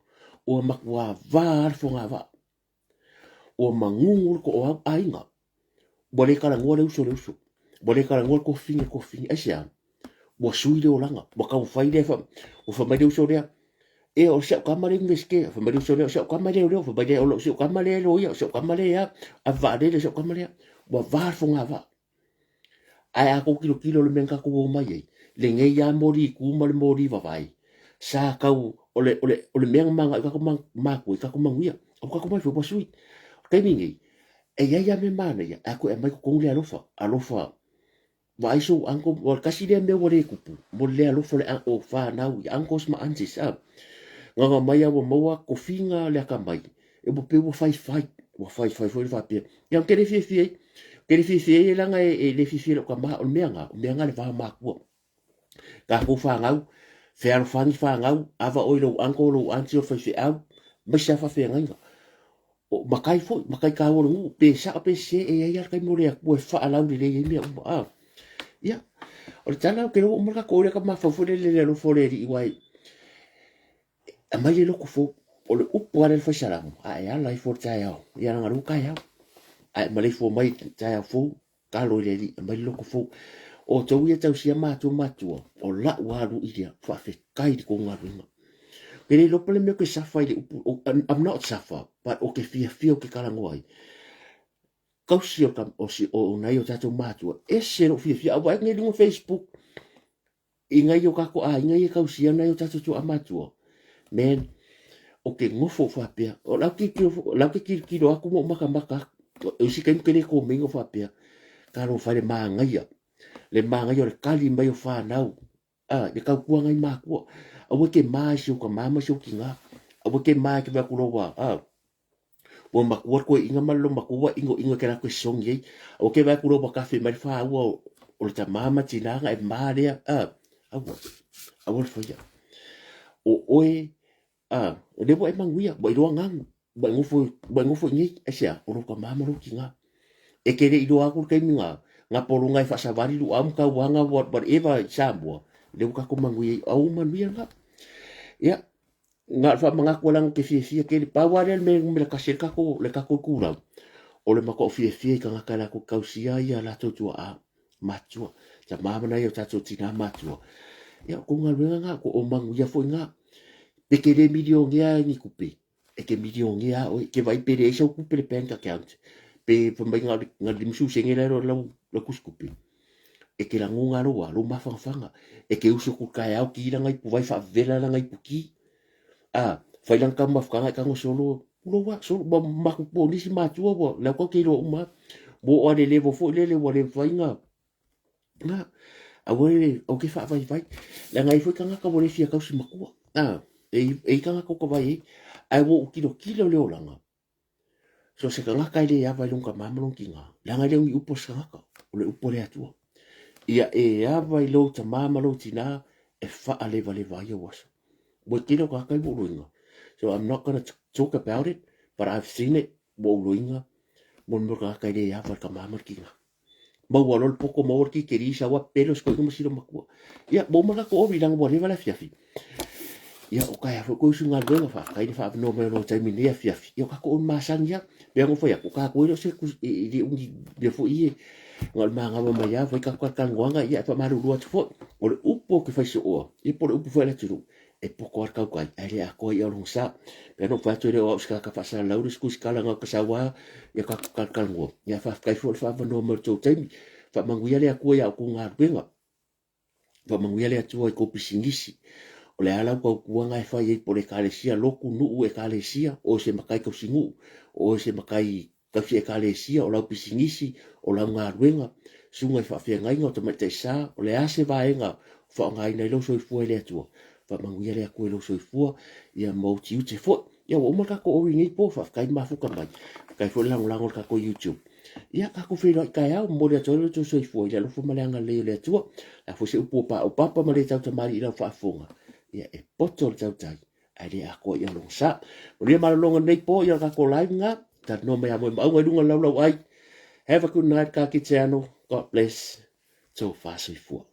ua matuā vā le fogavaa, ua magugu le toʻoau aiga, ua le talanoa le uso i le uso, ua le talanoa le tuafafine i le tuafafine. Aisea? Ua sui le olaga, ua taumafai lea, ua fai mai le uso lea, e o si au tama le Iunivesite, fai mai le uso lea, o si au tama leoleo, fai mai lea, o si au tama lea loia, o si au tama lea ave vaalele, o si au tama lea. Ua va le fogavaa. Ae a tou tilotilo i le mea na tatou omai ai, lenei lava moli i tu ma le moli i vavae, sa tau, o le, o le, o le mea na manao ai tatou matua i tatou manuia. A ua tatou mai foi ua sui. O le taimi nei, e i ai lava mea manaia, ae toe aumai totonu le alofa, alofa, vaai sou uncle, o le tasi lea mea ua le tupu, mo le le alofa o le o fanau i uncles ma aunties, a. Gaga mai lava ua maua tofiga le atamai, e ua pei ua faifai, ua faifai foi le faapea, ia ou te le fiafia ai, ou te le fiafia ai leaga e le fiafia i lou tama, o le mea na, o le mea na le va o matua. Tatou fanau, fealofani fanau, ava oe i lou uncle, lou aunty o le faifeau, aemaise lava faafeagaiga. O matai foi, matai taua o le nuu, pe sao pe sese, e i ai lava le taimi o le Atua e faalaulelei ai mea uma. A. Ia, o le tala, ou te iloa ua uma le tatou oli, a mafaufau foi lele i le alofa o le Alii, aua e aumai le loto fou. O le upu lava lea i le fai salamo, a e ala ifo i le taeao, ia leaga o lea ua taeao. A e maleifua mai i le taeao fou, talo i le Alii, aumai le loto fou. O outou ia e tausia matua matua, o la'u lava lui lea, faafetai i le tou galuega. Ou te le iloa po o le mea ou te suffer i le upu, I'm not suffer, but ou te fiafia ou te talanoa ai. Tausi o, o, o, o nai o tatou matua, ese lou fiafia. A ua vaai atu nei i luga o Facebook. I ngai o kako aiga ia tausia nai o tatou tuaa matua. Man, o ke nofo faapea, o lau tilotilo, lau ke tilotilo atu ma ou matamata atu, o isi taimi ou te le komeni o faapea, talofa e le manaia, le manaia o le tali mai o fanau, a, le tautua nai matua. Aua e te ma i si ou tama ma si ou tina, aua e te ma e te vaai atu loa ua, a, Ua matua le toeaina ma le loomatua ua inoino e te latou sogi ai. Aua ke vaai atu loa ua tafe mai le faua o le tama ma tina na e ma lea. Ah, aua. Aua le faia. O oe, ah, o lea ua e manuia, ua iloa ganu, ua e nofo, ua e nofo i nei, aisea, o lou tama ma lou tina. E te le iloa atu le taimi na, na pologa e faasavali luau ma tauaga whatever i Samoa, lea ua tatou manuia ai, au manuia lena. Ia, Na o le faamanatu leaga ou te fiafia tele. Pau lava lea le mea e numera tasi ai le tatou, le tatou itulau, o le matuai fiafia i tagata latou te tausia ia latou tuaa matutua, tama ma nai o tatou tina matutua. Ia, o tou galuega na, o manuia foi na. Pe te le milionea ni tupe, e te milionea lava oe. E te vaai pe leai sau tupe i le bank account, pe fai mai na o le 50 sene la e i lau tusitupe. E te lagona lou a, lou mafanafana. E te usu atu i le taeao ki lana ipuvai faavela lana ipuki. A, fai lana taumafataga e tago solo, pulou a, solo, ua matutua o nisi matua ua, lea ua te iloa uma lava. Ua oo lava i le level foi lele ua le mafai ona, na, aua le, aua te faavaivai. Leaga e i ai foi tagata ua le fia tausi matua. A, e i ai tagata ua ta vaai ai, ae ua ou tilotilo i le olaga, So se tagata e le ava i lona tama ma lona tina, leaga e le o ni upu a se tagata, o le upu a le Atua. Ia e ava i lou tama ma lou tina e faalevaleva ai ou aso. Ua tele o tagata i ua ou loiga. So I'm not gonna talk about it, but I've seen it, ua ou loiga, mo le mea o le tagata e le ava i le tama ma le tina. Maua loa le poto, maua le kikeri, sau a pelo se koina ma sila matua. Ia, ua uma le tatou ori, leaga ua leva le afiafi. Ia, o kaea foi koe usu galuega, faafetai le faavanoa mai o lou taimi i lenei afiafi. Ia, o tatou ori masani lava. Pei ona fai atu, o tatou e le o se e le o ni mea foi e na o le manava mai lava, fai tatou talatalanoaga, ia, e faamalulu atu foi. O le upu ou te fai sooa, ia po o le upu foi a le atunuu, e poto lava le tautai, ae le atoa ia o lona sa. Pei ona ou fai atu e le o au se tagata faasalalau le isi tusitala na o ta sau lava ia tatou talatalanoa. Ia faafetai foi le faaavanoa mai o le tou taimi. Faamanuia le Atua ia outou galuega. Faamanuia le Atua i tou pisinisi. O le a lau tautuaga e fai ai po o le ekalesia, lotu, nuu, ekalesia, o oe se matai tausinuu, o oe se matai tausi ekalesia, o lau pisinisi, o lau galuega, susuga i faafeagaiga, o tamaitai sa, o le a se vaega o faaaogaina ai lou soifua e le Atua, faamanuia le Atua i lou soifua, ia ma ou tiute foi. Ia ua uma le tatou ori i lenei po, faafetai le mafuta mai, faafetai foi le lagolago i le tatou YouTube. Ia tatou feiloai taeao, momoli atu ai lo outou soifua i le alofa ma le agalelei o le Atua. O le a foi se upu ua paopapa ma le tautamalii i lau faafofoga, ia e poto le tautai ae le atoa i lona sa. Manuia malologa lenei po, ia o le tatou live lena. Talanoa mai a Moemauga i luga o le laulau ai. Have a good night, ka kite ano. God bless. Tofa soifua.